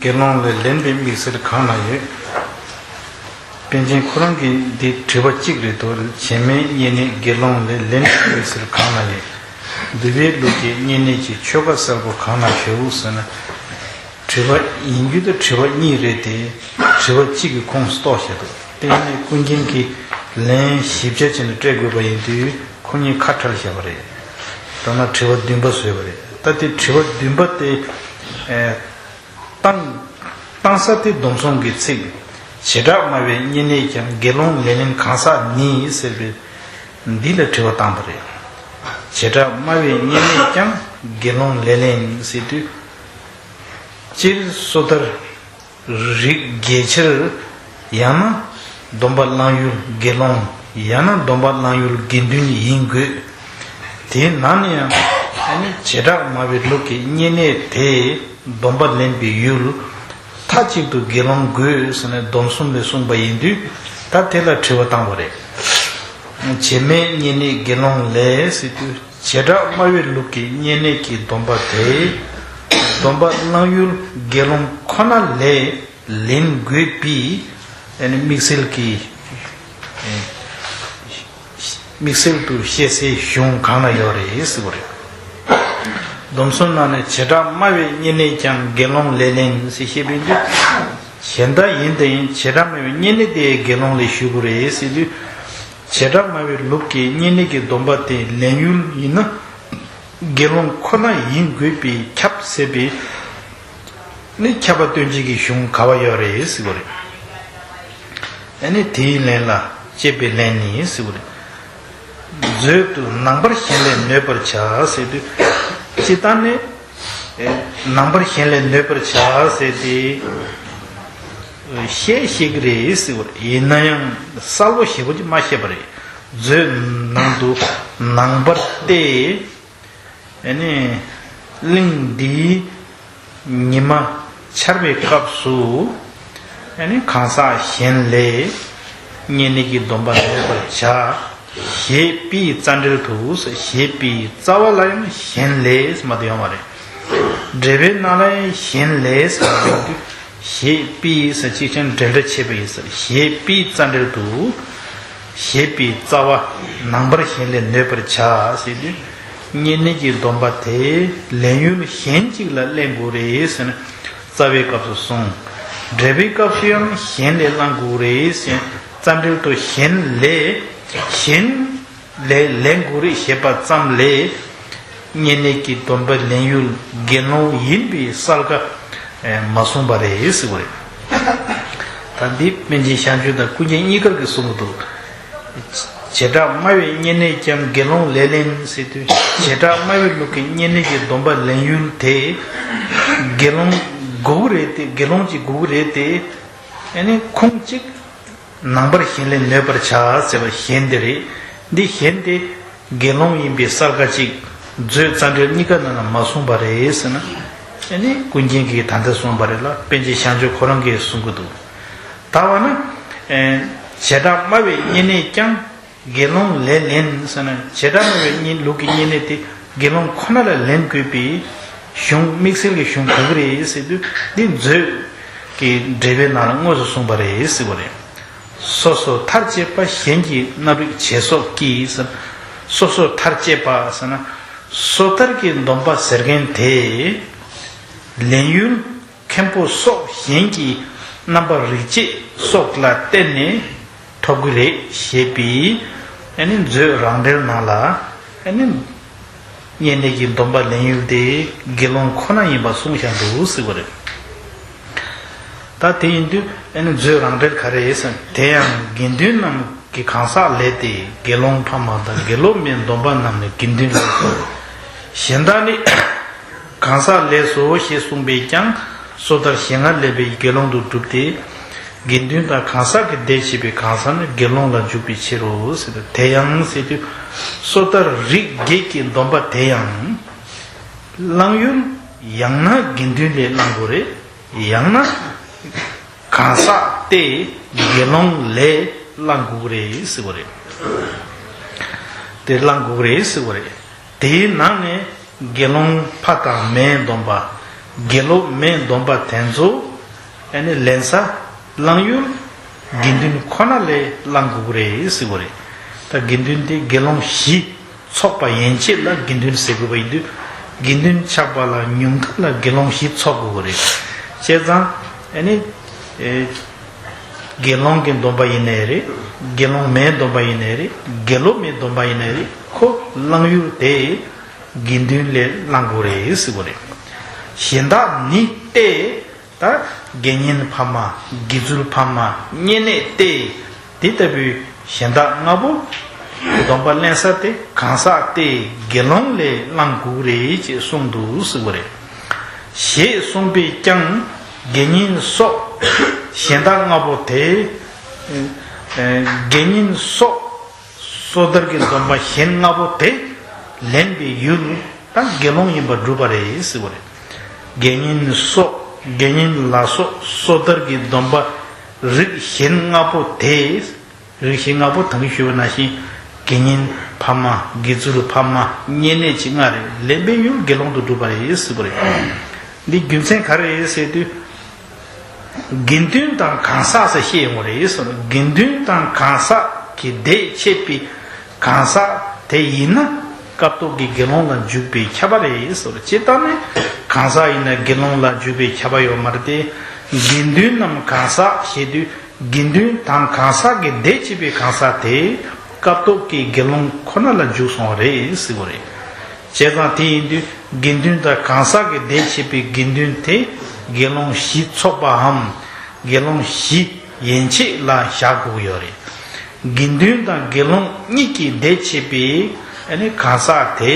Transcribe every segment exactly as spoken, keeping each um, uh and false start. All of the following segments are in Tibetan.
དགེ་སློང་ལས་ལེན་པའི་དམིགས་བསལ་གང་ན་ཡོད། པཎ་ཆེན་ཁོ་རང་གིས་འདི་དྲི་བ་གཅིག་རེད་དོ། བྱེ་སྨྲས་བསྙེན་གནས་དགེ་སློང་ལས་ལེན་པའི་དམིགས་བསལ་གང་ན་ཡོད། འདུལ་བའི་ལུགས་ཀྱི་བསྙེན་གནས་ཀྱི་ཆོས་བཀའ་གསལ་པོ་གང་ན་ཡོད་ཟེར་ན། དྲི་བ་ཡིན་རྒྱུ་དང་དྲི་བ་གཉིས་རེད་དེ། དྲི་བ་གཅིག་གི་ཁོངས་སུ་གཏོགས་བཞག་འདུག་དེ་ནས་ཀུན་མཁྱེན་གྱིས་ལན་ཞིབ་ཆ་བྱས་ནས་སྤྲད་དགོས་པ་ཡིན་དུས་ཁོ་གཉིས་ཁ་བྲལ་བཞག་པ་རེད། ད་ནང་དྲི་བ་བདུན་པ་བཟོས་པ་རེད། ད་དེ་དྲི་བ་བདུན་པ་དེ། ཨེ། བཏང་། བཏང་ས་དེ་སྡོམ་གསུམ་གྱི་ཚིག་བྱེ་བྲག་སྨྲ་བའི་བསྙེན་གནས་ཀྱང་དགེ་སློང་ལས་ལེན་གང་ཟག་ནི་ཟེར་བའི་འདི་ལ་དྲི་བ་བཏང་པ་རེད། བྱེ་བྲག་སྨྲ་བའི་བསྙེན་གནས་ཀྱང་དགེ་སློང་ལས་ལེན་ཟེར་དུས། སྤྱིར་སོ་ཐར་རིགས་རྒྱས་ཕྱིར། ཡང་ན་སྡོམ་པ་བླང་ཡུལ་དགེ་སློང་། ཡང་ན་སྡོམ་པ་བླང་ཡུལ་དགེ་འདུན་ཡིན་དགོས། དེའི་ནང་ནས་ཡང་ཨ་ནི་བྱེ་བྲག་སྨྲ་བའི་ལུགས་ཀྱི་བསྙེན་གནས་དེ། སྡོམ་པ་ལེན་པའི་ཡུལ། མཐའ་གཅིག་ཏུ་དགེ་སློང་དགོས་ཟེར་ནས་སྡོམ་གསུམ་ལས་གསུངས་པ་ཡིན་དུས། ད་དེ་ལ་དྲི་བ་བཏང་བ་རེད། བྱེ་སྨྲས་བསྙེན་གནས་དགེ་སློང་ལས་ཟེར་དུས། བྱེ་བྲག་སྨྲ་བའི་ལུགས་ཀྱི་བསྙེན་གནས་ཀྱི་སྡོམ་པ་དེ། སྡོམ་པ་བླང་ཡུལ་དགེ་སློང་ཁོ་ན་ལས་ལེན་དགོས་པའི་ཨ་ནི་དམིགས་བསལ་གྱི་དམིགས་བསལ་དུ་བཤད་སའི་གཞུང་གང་ན་ཡོད་རེད་ཟེར་བ་རེད། སྡོམ་གསུམ་ནང་ནས་བྱེ་བྲག་སྨྲ་བའི་བསྙེན་གནས་ཀྱང་དགེ་སློང་ལས་ལེན་ཟེར་བཤད་པའི་དུས། གཞན་དག་ཡིན་དེ་ཡིན་བྱེ་བྲག་སྨྲ་བའི་བསྙེན་གནས་དེ་དགེ་སློང་ལས་ཞུ་དགོས་རེད་ཟེར་དུས། བྱེ་བྲག་སྨྲ་བའི་ལུགས་ཀྱི་བསྙེན་གནས་ཀྱི་སྡོམ་པ་དེ་ལེན་ཡུལ་ཡིན་ན། དགེ་སློང་ཁོ་ན་ཡིན་དགོས་པའི་ཁྱབ་ཟེར་བའི་ནི་ཁྱབ་པ་སྟོན་བྱེད་ཀྱི་གཞུང་ག་བ་ཡོད་རེད་ཟེར་བ་རེད། ཨ་ནི་དེའི་ལན་ལ་དཔྱད་པའི་ལན་ནི་ཟེར་བ་རེད། མཛོད་དུ་ནང་པར་གཞན་ལས་གནོད་པར་བྱ་ཟེར་དུས། སྤྱིར་བཏང་ནི། ཨེ། ནང་པར་གཞན་ལས་གནོད་པར་བྱ་ཟེར་ཏེ། བཤད་ཤེས་ཀྱི་རེད་ཟེར་བ་རེད། ཡིན་ན་ཡང་གསལ་པོ་ཞེ་པོ་ཅིག་མ་བཤད་པ་རེད། མཛོད་ནང་དུ་ནང་པར་ཏེ། ཨ་ནི། གླིང་འདིའི་ཉི་མ་འཆར་བའི་སྐབས་སུ། ཨ་ནི་གང་ཟག་གཞན་ལས་བསྙེན་གནས་ཀྱི་སྡོམ་པ་གནོད་པར་བྱ། ཞེས་པའི་རྩ་འགྲེལ་དུ། ཞེས་པའི་རྩ་བ་ལ་ཡང་གཞན་ལས་མ་དེ་ཡོང་བ་རེད། འགྲེལ་པའི་ནང་ལ་ཡང་གཞན་ལས་མ་དེ་ཡོང་དུས། ཞེས་པའི་ས་གཅིག་ཀྱང་འགྲེལ་སྒྲ་ཆད་པ་ཡིན་ཟེར། ཞེས་པའི་རྩ་འགྲེལ་དུ། ཞེས་པའི་རྩ་བ། ནང་པར་གཞན་ལས་གནོད་པར་བྱ་ཟེར་དུས། བསྙེན་གནས་ཀྱི་སྡོམ་པ་དེ་ལེན་ཡུལ་གཞན་གཅིག་ལ་ལེན་དགོས་རེད་ཟེར་ནས་རྩ་བའི་སྐབས་སུ་གསུངས། འགྲེལ་པའི་སྐབས་སུ་ཡང་གཞན་ལས་བླང་དགོས་རེད་ཟེར། རྩ་འགྲེལ་དུ་གཞན་ལས། གཞན་ལས་ལེན་དགོས་རེད་ཞེས་པ་ཙམ་ལས། བསྙེན་གནས་ཀྱི་སྡོམ་པ་ལེན་ཡུལ་དགེ་སློང་ཡིན་པའི་གསལ་ཁ་མ་གསུངས་པ་རེད་ཟེར་བ་རེད། ད་འདི་སྨན་བྱེད་བྱང་ཆུབ་དང་ཀུན་མཁྱེན་གཉིས་ཀར་གྱིས་གསུང་གི་འདུག་བྱེ་བྲག་སྨྲ་བའི་བསྙེན་གནས་ཀྱང་དགེ་སློང་ལས་ལེན་ཟེར་དུས། བྱེ་བྲག་སྨྲ་བའི་ལུགས་ཀྱི་བསྙེན་གནས་ཀྱི་སྡོམ་པ་ལེན་ཡུལ་དེ་དགེ་སློང་དགོས་ཀྱི་རེད་དེ། དགེ་སློང་གཅིག་དགོས་ཀྱི་རེད་དེ། ཨ་ནི་ཁོང་གཅིག་ནང་པར་གཞན་ལས་གནོད་པར་བྱ་ཟེར་བ་གཞན་དེ་རེད། འདི་གཞན་དེ་དགེ་སློང་ཡིན་པའི་གསལ་ཁ་གཅིག་མཛོད་རྩ་འགྲེལ་གཉིས་ཀ་ནང་ལ་མ་གསུངས་པ་རེད་ཟེར་ན། ཨ་ནི་ཀུན་མཁྱེན་གྱིས་ད་ལྟ་གསུངས་པ་རེད་ལ། པཎ་ཆེན་བྱང་ཆུབ་ཁོ་རང་གིས་གསུང་གི་འདུག་ད་བ་ན། ཨེ། བྱེ་བྲག་སྨྲ་བའི་བསྙེན་གནས་ཀྱང་དགེ་སློང་ལས་ལེན་ཟེར་ན། བྱེ་བྲག་སྨྲ་བའི་བསྙེན་ལུགས་ཀྱི་བསྙེན་གནས་དེ་དགེ་སློང་ཁོ་ན་ལ་ལེན་དགོས་པའི་གཞུང་དམིགས་བསལ་གྱི་གཞུང་ག་གི་རེད་ཟེར་དུས། འདི་མཛོད་ཀྱི་འགྲེལ་པའི་ནང་ལ་དངོས་སུ་གསུངས་པ་རེད་ཟེར་བ་རེད། སོ་སོར་ཐར་བཅད་པ་གཞན་གྱི་རྣམ་རིག་བྱེད་སོགས་ཀྱིས་ཟེར། སོ་སོར་ཐར་བཅད་པ་ཟེར་ན། སོ་ཐར་གྱི་སྡོམ་པ་ཟེར་མཁན་དེ། ལེན་ཡུལ་མཁན་པོ་སོགས་གཞན་གྱི་རྣམ་པར་རིག་བྱེད་སོགས་ལ་བརྟེན་ནས་ཐོབ་ཀྱི་རེད་ཞེས་པའི། ཨ་ནི་མཛོད་རང་འགྲེལ་ནང་ལ། ཨ་ནི། བསྙེན་གནས་ཀྱི་སྡོམ་པ་ལེན་ཡུལ་དེ་དགེ་སློང་ཁོ་ན་ཡིན་པ་གསུངས་བཞག་འདུག་ཟེར་བ་རེད། ད་དེ་ཡིན་དུས་ཨ་ནི་མཛོད་རང་འགྲེལ་ག་རེ་ཟེར། དེ་ཡང་དགེ་འདུན་རྣམས་ཀྱི་གང་ཟག་ལས་ཏེ། དགེ་སློང་ཕ་མ་དང་དགེ་སློབ་མའི་སྡོམ་པ་རྣམས་ནི་དགེ་འདུན་ལས་སོ། གཞན་དག་ནི་གང་ཟག་ལས་སོ་ཞེས་གསུངས་པས་ཀྱང་། སོ་ཐར་ཞེ་ལྔ་ལེན་པའི་དགེ་སློང་དུ་གྲུབ་སྟེ། དགེ་འདུན་དང་གང་ཟག་གི་སྡེ་བྱེད་པའི་གང་ཟག་ནི་དགེ་སློང་ལ་འཇུག་པའི་ཕྱིར་རོ་ཟེར་ཏེ། དེ་ཡང་ཟེར་དུས། སོ་ཐར་རིགས་བརྒྱད་ཀྱི་སྡོམ་པ་དེ་ཡང་། བླང་ཡུལ་ཡང་ན་དགེ་འདུན་ལས་བླང་དགོས་རེད། ཡང་ན་གང་ཟག་སྟེ་དགེ་སློང་ལས་བླང་དགོས་རེད་ཟེར་བ་རེད། དེ་བླང་དགོས་རེད་ཟེར་བ་རེད། དེའི་ནང་ནས་དགེ་སློང་ཕ་དང་མའི་སྡོམ་པ། དགེ་སློབ་མའི་སྡོམ་པ་དེ་ཚོ། ཨ་ནི་ལེན་ས་བླང་ཡུལ་དགེ་འདུན་ཁོ་ན་ལས་བླང་དགོས་ཀྱི་རེད་ཟེར་གྱི་རེད། ད་དགེ་འདུན་དེ་དགེ་སློང་བཞི་ཚོགས་པ་ཡན་ཆད་ལ་དགེ་འདུན་ཟེར་དགོས་པ་ཡིན་དུས། དགེ་འདུན་ཆགས་པ་ལ་ཉུང་མཐའ་ལ་དགེ་སློང་བཞི་ཚོགས་དགོས་ཀྱི་རེད། བྱས་ཙང་ཨ་ནི། ཨེ། དགེ་སློང་གི་སྡོམ་པ་ཡིན་ནའི་རེད། དགེ་སློང་མའི་སྡོམ་པ་ཡིན་ནའི་རེད། དགེ་སློབ་མའི་སྡོམ་པ་ཡིན་ནའི་རེད། ཁོ་བླང་ཡུལ་དེ་དགེ་འདུན་ལས་བླང་དགོས་རེད་ཟེར་གྱི་རེད། གཞན་དག་ནི་སྟེ། ད་དགེ་བསྙེན་ཕ་མ། དགེ་ཚུལ་ཕ་མ། བསྙེན་གནས་སྟེ། དེ་ལྟ་བུའི་གཞན་དག་ལྔ་པོ། སྡོམ་པ་ལེན་ས་དེ་གང་ཟག་སྟེ་དགེ་སློང་ལས་བླང་དགོས་རེད་ཅེས་གསུངས་འདུག་ཟེར་གྱི་རེད། ཞེས་གསུངས་པས་ཀྱང་དགེ་བསྙེན་སོགས་གཞན་དག་ལྔ་པོ་དེ། ཨེ། དགེ་བསྙེན་སོགས་སོ་ཐར་གྱི་སྡོམ་པ་གཞན་ལྔ་པོ་དེ་ལེན་པའི་ཡུལ་ད་དགེ་སློང་ཡིན་པར་སྒྲུབ་པ་རེད་ཟེར་བ་རེད། དགེ་བསྙེན་སོགས། དགེ་བསྙེན་ལ་སོགས་སོ་ཐར་གྱི་སྡོམ་པ་རིགས་གཞན་ལྔ་པོ་དེ། རིགས་གཞན་ལྔ་པོ་ད་གིན་ཞུས་པ་ནང་བཞིན་དགེ་བསྙེན་ཕ་མ། དགེ་ཚུལ་ཕ་མ། བསྙེན་གནས་ཀྱི་ལྔ་རེད། ལེན་པའི་ཡུལ་དགེ་སློང་དུ་སྒྲུབ་པ་རེད་ཟེར་བ་རེད། འདི་རྒྱུ་མཚན་ག་རེ་རེད་ཟེར་དུས། དགེ་འདུན་དང་གང་ཟག་ཟེར་བཤད་ཡོང་བ་རེད་ཟེར། དགེ་འདུན་དང་གང་ཟག་གི་ཟླས་ཕྱེ་བའི་གང་ཟག་དེ་ཡིན་ན་སྐབས་ཐོག་གི་དགེ་སློང་ལ་འཇུག་པས་ཁྱབ་པ་རེད་ཟེར། སྤྱིར་བཏང་ནས་གང་ཟག་ཡིན་ན་དགེ་སློང་ལ་འཇུག་པས་ཁྱབ་པ་ཡོད་མ་རེད་དེ། དགེ་འདུན་ནམ་གང་ཟག་ཞེས་དུས་དགེ་འདུན་དང་གང་ཟག་གི་ཟླས་ཕྱེ་བའི་གང་ཟག་དེ་སྐབས་ཐོག་གི་དགེ་སློང་ཁོ་ན་ལ་འཇུག་སོང་བ་རེད་ཟེར་བ་རེད། བྱས་ཙང་དེ་ཡིན་དུས་དགེ་འདུན་དང་གང་ཟག་གི་ཟླས་ཕྱེ་བའི་དགེ་འདུན་དེ་དགེ་སློང་བཞི་ཚོགས་པའམ་དགེ་སློང་བཞི་ཡན་ཆད་ལ་བཞག་དགོས་ཀྱི་ཡོད་རེད། དགེ་འདུན་དང་དགེ་སློང་གཉིས་ཀྱི་ཟླས་ཕྱེ་བའི་ཨ་ནི་གང་ཟག་དེ་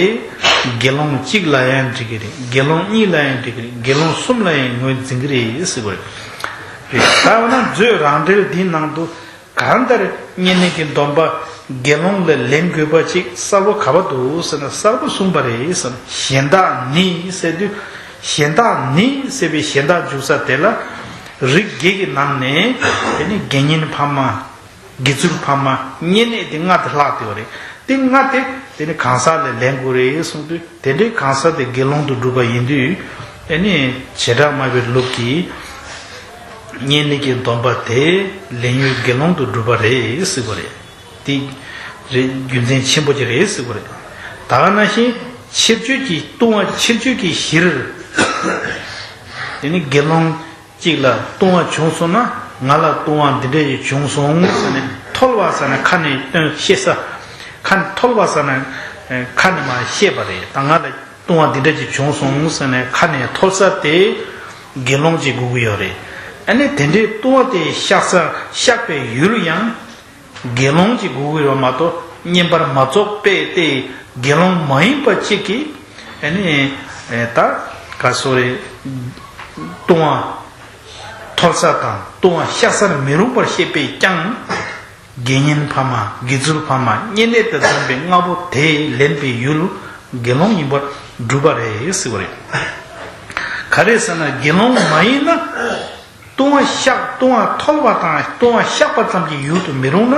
དགེ་སློང་གཅིག་ལ་ཡང་འགྲིག་གི་རེད། དགེ་སློང་གཉིས་ལ་ཡང་འགྲིག་གི་རེད། དགེ་སློང་གསུམ་ལ་ཡང་ངོས་འཛིན་གྱི་རེད་ཟེར་བ་རེད། རེད། ད་འོ་ན་མཛོད་རང་འགྲེལ་འདིའི་ནང་དུ། གང་ལྟར་བསྙེན་གནས་ཀྱི་སྡོམ་པ་དགེ་སློང་ལས་ལེན་དགོས་པ་ཅིག་གསལ་པོ་ག་པར་འདུག་ཟེར་ན། གསལ་པོ་གསུངས་པ་རེད་ཟེར། གཞན་དག་ནི་ཟེར་དུས། གཞན་དག་ནི་ཟེར་བའི་གཞན་དག་འཇུག་ས་དེ་ལ་རིགས་བརྒྱད་ཀྱི་ནང་ནས་དེ་ནི་དགེ་བསྙེན་ཕ་མ། དགེ་ཚུལ་ཕ་མ། བསྙེན་གནས་དེ་ལྔ་དེ་ལྷག་བསྡད་པ་རེད། དེ་ལྔ་དེ་དེ་ནི་གང་ཟག་ལས་ལེན་དགོས་རེད་གསུངས་དུས། དེ་འདྲའི་གང་ཟག་དེ་དགེ་སློང་དུ་སྒྲུབ་པ་ཡིན་དུས། ཨེ་ནི་བྱེ་བྲག་སྨྲ་བའི་ལུགས་ཀྱིས་བསྙེན་གནས་ཀྱི་སྡོམ་པ་དེ་ལེན་ཡུལ་དགེ་སློང་དུ་སྒྲུབ་པ་རེད་ཟེར་བ་རེད། དེ་རེད། རྒྱུ་མཚན་ཆེན་པོ་ཅིག་རེད་ཟེར་བ་རེད། ད་ག་ནང་བཞིན་ཕྱིར་བཅོས་ཀྱི་ལྟུང་བ་ཕྱིར་བཅོས་ཀྱི་གཞིར། དེ་ནི་དགེ་སློང་གཅིག་ལ་ལྟུང་བ་བྱུང་སོང་ན། ང་ལ་ལྟུང་བ་འདི་འདྲ་ཞིག་བྱུང་སོང་ཟེར་ནས་ཐོལ་བ་ཟེར་ནས་ཁ་ནས་སྟོན་བཤད་ས། ཁ་ནས་ཐོལ་བ་ཟེར་ནས་ཁ་ནས་མར་བཤད་པ་རེད། ད་ང་ལ་ལྟུང་བ་འདི་འདྲ་ཞིག་བྱུང་སོང་ཟེར་ནས་ཁ་ནས་ཐོལ་ས་དེ་དགེ་སློང་ཅིག་དགོས་ཀྱི་ཡོད་རེད། ཨ་ནི་དེ་འདྲའི་ལྟུང་བ་དེ་བཤགས་ས་བཤགས་པའི་ཡུལ་ཡང་དགེ་སློང་ཅིག་དགོས་ཀྱི་ཡོད་མ་གཏོགས། བསྙེན་པར་མ་རྫོགས་པས་ཏེ་དགེ་སློང་མ་ཡིན་པ་གཅིག་གིས་ཨ་ནི་ད་ག་སོ་རེ་ལྟུང་བ་ཐོལ་ས་དང་ལྟུང་བ་བཤགས་སར་མི་རུང་བར་བཤད་པས་ཀྱང་། དགེ་བསྙེན་ཕ་མ། དགེ་ཚུལ་ཕ་མ། བསྙེན་གནས་དང་ལྡན་པའི་ལྔ་པོ་དེ་ལེན་པའི་ཡུལ་དགེ་སློང་ཡིན་པར་སྒྲུབ་པ་རེད་ཟེར་བ་རེད། ག་རེ་ཟེར་ན་དགེ་སློང་མ་ཡིན་ན། ལྟུང་བ་བཤགས། ལྟུང་བ་ཐོལ་བ་དང་ལྟུང་བ་བཤགས་པ་ཙམ་གྱི་ཡུལ་དུ་མི་རུང་ན།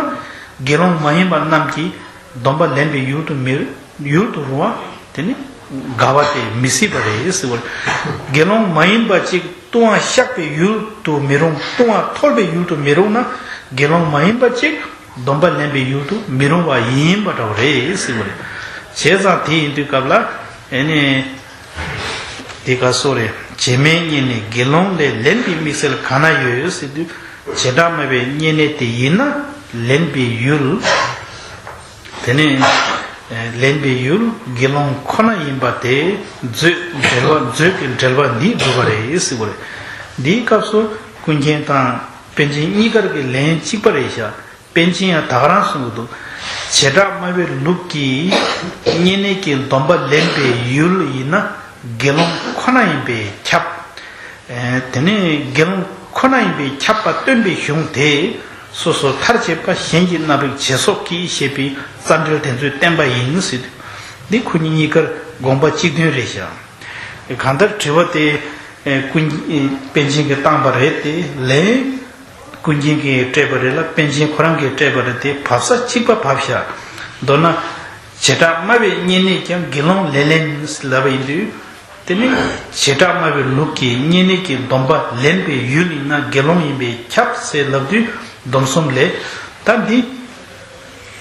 དགེ་སློང་མ་ཡིན་པ་རྣམས་ཀྱིས་སྡོམ་པ་ལེན་པའི་ཡུལ་དུ་མི་ཡུལ་དུ་རུང་བ་དེ་ནི་དགའ་བ་སྟེ་མི་སྲིད་པ་རེད་ཟེར་བ་རེད། དགེ་སློང་མ་ཡིན་པ་གཅིག་ལྟུང་བ་བཤགས་པའི་ཡུལ་དུ་མི་རུང་། ལྟུང་བ་ཐོལ་པའི་ཡུལ་དུ་མི་རུང་ན། དགེ་སློང་མ་ཡིན་པ་གཅིག་སྡོམ་པ་ལེན་པའི་ཡུལ་དུ་མི་རུང་བ་ཡིན་པ་འདྲ་བ་རེད་ཟེར་བ་རེད། བྱས་ཙང་དེ་ཡིན་དུས་སྐབས་ལ་ཨེ་ནི། དེ་ག་སོ་རེ། བྱེ་སྨྲའི་བསྙེན་གནས་དགེ་སློང་ལས་ལེན་པའི་དམིགས་བསལ་གང་ན་ཡོད་ཟེར་དུས། བྱེ་བྲག་སྨྲ་བའི་བསྙེན་གནས་དེ་ཡིན་ན་ལེན་པའི་ཡུལ། དེ་ནས་ལེན་པའི་ཡུལ་དགེ་སློང་ཁོ་ན་ཡིན་པ་དེ་མཛོད་འགྲེལ་པ། མཛོད་ཀྱི་འགྲེལ་པ་འདིས་སྒྲུབ་པ་རེད་ཟེར་བ་རེད། འདིའི་སྐབས་སུ་ཀུན་མཁྱེན་དང་པཎ་ཆེན་གཉིས་ཀར་གྱི་ལན་གཅིག་པ་རེད་ཤག་པཎ་ཆེན་ཡང་ད་ག་རང་གསུང་གི་འདུག་བྱེ་བྲག་སྨྲ་བའི་ལུགས་ཀྱིས་བསྙེན་གནས་ཀྱི་སྡོམ་པ་ལེན་པའི་ཡུལ་ཡིན་ན་དགེ་སློང་ཁོ་ན་ཡིན་པས་ཁྱབ། ཨེ། དེ་ནས་དགེ་སློང་ཁོ་ན་ཡིན་པས་ཁྱབ་པ་སྟོན་པའི་གཞུང་དེ་སོ་སོ་མཐར་བྱེད་པ་གཞན་གྱི་རྣམ་རིག་བྱེད་སོགས་ཀྱིས་ཞེས་པའི་རྩ་འགྲེལ་དེ་ཚོས་བསྟན་པ་ཡིན་ཟེར་དུས། འདི་ཁོ་གཉིས་གཉིས་ཀར་དགོངས་པ་གཅིག་མཐུན་རེད་ཤག་གང་ལྟར་དྲི་བ་དེ་ཀུན་པཎ་ཆེན་གྱིས་བཏང་པ་རེད་དེ། ལན་ཀུན་མཁྱེན་གྱིས་སྤྲད་པ་རེད་ལ། པཎ་ཆེན་ཁོ་རང་གིས་སྤྲད་པ་རེད་དེ། བབས་ས་གཅིག་པ་བབས་ཤག་མདོར་ན་བྱེ་བྲག་སྨྲ་བའི་བསྙེན་གནས་ཀྱང་དགེ་སློང་ལས་ལེན་ལབ་པ་ཡིན་དུས། དེ་ནི་བྱེ་བྲག་སྨྲ་བའི་ལུགས་ཀྱི་བསྙེན་གནས་ཀྱི་སྡོམ་པ་ལེན་པའི་ཡུལ་ཡིན་ན་དགེ་སློང་ཡིན་པས་ཁྱབ་ཟེར་ལབ་དུས་སྡོམ་གསུམ་ལས། ད་འདི་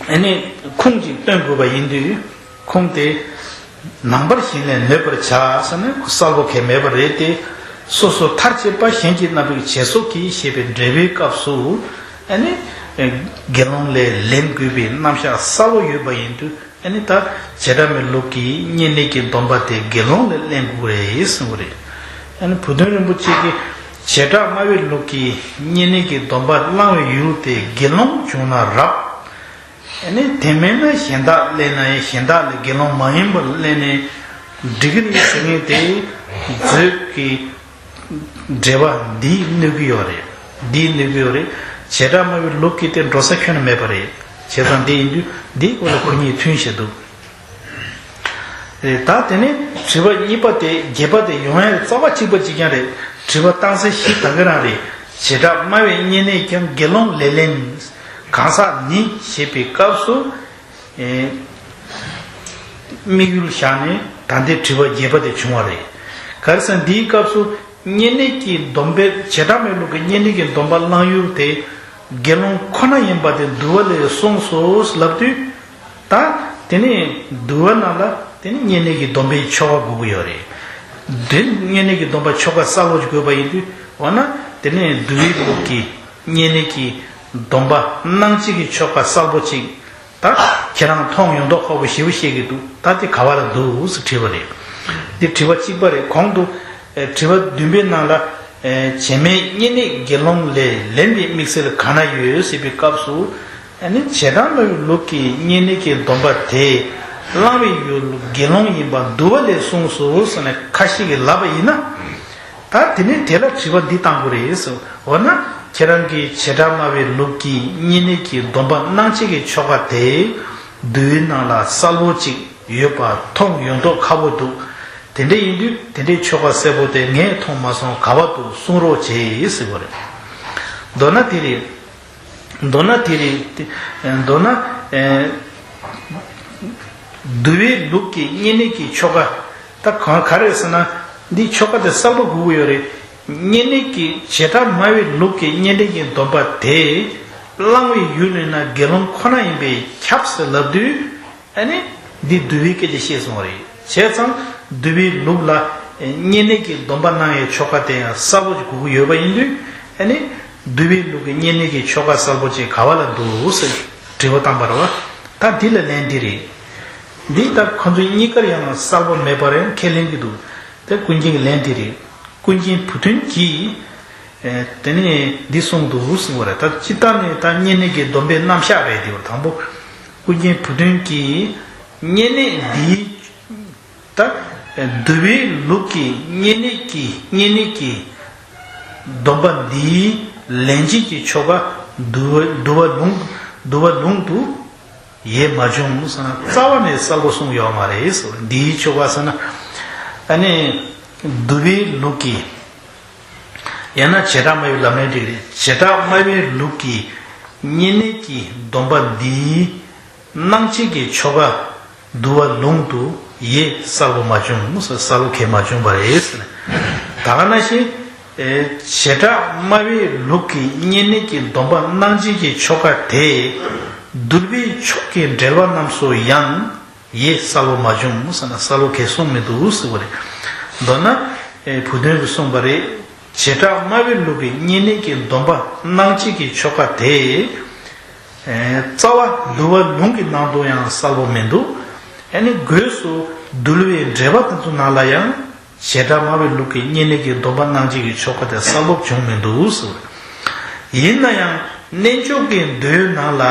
ཨ་ནི་ཁུངས་ཅིག་སྟོན་དགོས་པ་ཡིན་དུས། ཁུངས་དེ་ནང་པར་ཞིང་ལས་ནོད་པར་བྱ་ཟེར་ན་གསལ་པོ་གང་མེད་པ་རེད་དེ། སོ་སོ་མཐར་ཕྱིན་པ་གཞན་གྱིས་རྣམ་རིག་བྱས་སོ་གིས་ཞེས་པའི་འགྲེལ་པའི་སྐབས་སུ། ཨ་ནི་དགེ་སློང་ལས་ལེན་དགོས་པའི་རྣམ་གཞག་གསལ་པོ་ཡོད་པ་ཡིན་དུས། ཨ་ནི་ད་བྱེ་བྲག་སྨྲ་བའི་ལུགས་ཀྱི་བསྙེན་གནས་ཀྱི་སྡོམ་པ་དེ་དགེ་སློང་ལས་ལེན་དགོས་རེད་གསུངས་པ་རེད། ཨ་ནི་བུ་སྟོན་རིན་པོ་ཆེ་གིས་བྱེ་བྲག་སྨྲ་བའི་ལུགས་ཀྱི་བསྙེན་གནས་ཀྱི་སྡོམ་པ་བླང་བའི་ཡུལ་དེ་དགེ་སློང་བྱུང་ན་རབ། ཨ་ནི་དེ་མིན་ན་གཞན་དག་ལེན་ན་ཡང་གཞན་དག་ལས་དགེ་སློང་མ་ཡིན་པ་ལེན་ནས་འགྲིག་གི་རེད་ཟེར་མཁན་དེ་མཛོད་ཀྱི་འགྲེལ་པ་འདིས་གནོད་ཀྱི་ཡོད་རེད། འདིས་གནོད་ཀྱི་ཡོད་རེད། བྱེ་བྲག་སྨྲ་བའི་ལུགས་ཀྱི་དེ་འགྲོ་ས་ཁྱོན་ནས་མེད་པ་རེད། བྱས་ཙང་འདི་ཡིན་དུས་འདིའི་སྐོར་ལ་ཁོ་གཉིས་མཐུན་བྱས་འདུག། ཨེ། ད་དེ་ནས་དྲི་བ་གཉིས་པ་དེ་བརྒྱད་པ་དེ་ཡོང་ཡ་རྩ་བ་གཅིག་པ་གཅིག་རྐྱང་རེད། དྲི་བ་བཏང་ས་གཞི་ད་ག་རང་རེད། བྱེ་བྲག་སྨྲ་བའི་བསྙེན་གནས་ཀྱང་དགེ་སློང་ལས་ལེན། གང་ཟག་ནི་ཞེས་པའི་སྐབས་སུ། ཨེ། དམིགས་ཡུལ་བཞག་ནས་ད་ལྟའི་དྲི་བ་བརྒྱད་པ་དེ་བྱུང་བ་རེད། ག་རེ་ཟེར་ན་འདིའི་སྐབས་སུ་བསྙེན་གནས་ཀྱི་སྡོམ་པའི་བྱེ་བྲག་སྨྲ་བའི་ལུགས་ཀྱི་བསྙེན་གནས་ཀྱི་སྡོམ་པ་བླང་ཡུལ་དེ་དགེ་སློང་ཁོ་ན་ཡིན་པ་དེ་འདུལ་བ་ལས་གསུངས་སོ་ལབ་དུས། ད་དེ་ནས་འདུལ་བ་ནང་ལ་དེ་ནི་བསྙེན་གནས་ཀྱི་སྡོམ་པའི་ཆོ་ག་དགོས་ཀྱི་ཡོད་རེད། དེ་བསྙེན་གནས་ཀྱི་སྡོམ་པ་ཆོ་ག་གསལ་པོ་ཞིག་དགོས་པ་ཡིན་དུས། འོ་ན་དེ་ནས་འདུལ་བའི་ལུགས་ཀྱི་བསྙེན་གནས་ཀྱི་སྡོམ་པ་གནང་བྱེད་ཀྱི་ཆོ་ག་གསལ་པོ་ཅིག། ད་ཁྱེད་རང་མཐོང་ཡོང་མདོག་ཁ་པོ་ཞེ་པོ་བཤད་ཀྱི་འདུག། ད་དེ་ག་བ་ལ་འདུག་ཟེར་དྲིས་པ་རེད། འདི་དྲི་བ་གཅིག་པ་རེད། གོང་དུ་ཨེ། དྲི་བ་བདུན་པའི་ནང་ལ། ཨེ། བྱེ་སྨྲའི་བསྙེན་གནས་དགེ་སློང་ལས་ལེན་པའི་དམིགས་བསལ་གང་ན་ཡོད་ཟེར་བའི་སྐབས་སུ། ཨ་ནི་བྱེ་བྲག་སྨྲ་བའི་ལུགས་ཀྱི་བསྙེན་གནས་ཀྱི་སྡོམ་པ་དེ་བླང་བའི་ཡུལ་དགེ་སློང་ཡིན་པ་འདུལ་བ་ལས་གསུངས་སོ་ཟེར་ནས་ཁ་ཤས་ཀྱིས་ལབ་པ་ཡིན་ན། ད་དེ་ནས་དེ་ལ་དྲི་བ་འདི་བཏང་དགོས་རེད་ཟེར། འོ་ན་ཁྱེད་རང་གིས་བྱེ་བྲག་སྨྲ་བའི་ལུགས་ཀྱི་བསྙེན་གནས་ཀྱི་སྡོམ་པ་གནང་བྱེད་ཀྱི་ཆོ་ག་དེ་འདུལ་བའི་ནང་ལ་གསལ་པོ་ཅིག་ཡོད་པ་མཐོང་ཡོང་མདོག་ཁ་པོ་འདུག། དེ་འདྲ་ཡིན་དུས་དེ་འདྲའི་ཆོ་ག་གསལ་པོ་དེ་ངས་མཐོང་མ་སོང་། ག་བ་འདུག་གསུང་རོགས་བྱེད་ཟེར་བ་རེད། མདོར་ན་དེ་རེད། མདོར་ན་དེ་རེད། མདོར་ན། ཨེ། འདུལ་བའི་ལུགས་ཀྱི་བསྙེན་གནས་ཀྱི་ཆོ་ག་ད་གང་ག་རེད་ཟེར་ན། འདིའི་ཆོ་ག་དེ་གསལ་པོ་དགོས་ཀྱི་ཡོད་རེད། བསྙེན་གནས་ཀྱི་བྱེ་བྲག་སྨྲ་བའི་ལུགས་ཀྱི་བསྙེན་གནས་ཀྱི་སྡོམ་པ་དེ་བླང་བའི་ཡུལ་ཡིན་ན་དགེ་སློང་ཁོ་ན་ཡིན་པས་ཁྱབ་ཟེར་ལབ་དུས། ཨ་ནི་འདི་འདུལ་བའི་སྐད་ཆ་བཤད་སོང་བ་རེད། བྱས་ཙང་འདུལ་བའི་ལུགས་ལ་བསྙེན་གནས་ཀྱི་སྡོམ་པ་གནང་ཡའི་ཆོ་ག་དེ་ཡང་གསལ་པོ་ཞིག་དགོས་ཀྱི་ཡོད་པ་ཡིན་དུས། ཨ་ནི་འདུལ་བའི་ལུགས་ཀྱི་བསྙེན་གནས་ཀྱི་ཆོ་ག་གསལ་པོ་ཅིག་ག་བ་ལ་འདུག་ཟེར་དྲི་བ་བཏང་བ་རེད་བ། ད་འདི་ལ་ལན་འདི་རེད། འདི་ལྟར་ཁོ་ཚོ་གཉིས་ཀར་ཡང་གསལ་པོ་མེད་པ་རེད། ཁས་ལེན་གྱི་འདུག། དེ་ཀུན་མཁྱེན་གྱི་ལན་འདི་རེད། ཀུན་མཁྱེན་བུ་སྟོན་གྱིས། ཨེ། དེ་ནས་འདི་གསུངས་འདུག་གསུངས་པ་རེད། ད་སྤྱིར་བཏང་ནས་ད་བསྙེན་གནས་ཀྱི་སྡོམ་པའི་རྣམ་གཞག་རེད། དེ་བར་དང་པོ་ཀུན་མཁྱེན་བུ་སྟོན་གྱིས་བསྙེན་གནས་འདིའི། ད་འདུལ་བའི་ལུགས་ཀྱི་བསྙེན་གནས་ཀྱི་བསྙེན་གནས་ཀྱི་སྡོམ་པ་འདིའི་ལན་བྱེད་ཀྱི་ཆོ་ག་འདུལ་བ་འདུལ་བ་ལུང་འདུལ་བ་ལུང་དུ། ཡེ་མ་བྱུང་ཟེར་ན་རྩ་བ་ནས་གསལ་པོ་གསུངས་ཡོད་མ་རེད་ཟེར། འདིའི་ཆོ་ག་ཟེར་ན། ཨ་ནི་འདུལ་བའི་ལུགས་ཀྱི། ཡང་ན་བྱེ་བྲག་སྨྲ་བའི་ལམ་ནས་འགྲིག་རེད། བྱེ་བྲག་སྨྲ་བའི་ལུགས་ཀྱི་བསྙེན་གནས་ཀྱི་སྡོམ་པ་འདིའི་གནང་བྱེད་ཀྱི་ཆོ་ག་འདུལ་བ་ལུང་དུ་ཡེ་གསལ་པོ་མ་བྱུང་ཟེར། གསལ་པོ་གང་མ་བྱུང་བ་རེད་ཟེར། ད་ག་ནང་བཞིན། ཨེ། བྱེ་བྲག་སྨྲ་བའི་ལུགས་ཀྱི་བསྙེན་གནས་ཀྱི་སྡོམ་པ་གནང་བྱེད་ཀྱི་ཆོ་ག་དེ། འདུལ་བའི་ཕྱོགས་ཀྱི་འགྲེལ་པ་རྣམས་སུ་ཡང་ཡེ་གསལ་པོ་མ་བྱུང་ཟེར་ན་གསལ་པོ་གང་གསུངས་མི་འདུག་ཟེར་བ་རེད། མདོར་ན། ཨེ། བུ་སྟོན་གྱིས་གསུངས་པ་རེད། བྱེ་བྲག་སྨྲ་བའི་ལུགས་ཀྱི་བསྙེན་གནས་ཀྱི་སྡོམ་པ་གནང་བྱེད་ཀྱི་ཆོ་ག་དེ། ཨེ། རྩ་བ་འདུལ་བ་ལུང་གི་ནང་དུ་ཡང་གསལ་པོ་མི་འདུག། ཨ་ནི་སྒོས་སུ་འདུལ་བའི་འགྲེལ་པ་དེ་ཚོ་ནང་ལ་ཡང་། བྱེ་བྲག་སྨྲ་བའི་ལུགས་ཀྱི་བསྙེན་གནས་ཀྱི་སྡོམ་པ་གནང་བྱེད་ཀྱི་ཆོ་ག་དེ་གསལ་པོ་བྱུང་མི་འདུག་ཟེར། ཡིན་ན་ཡང་རྣལ་འབྱོར་གྱི་མདོའི་ནང་ལ།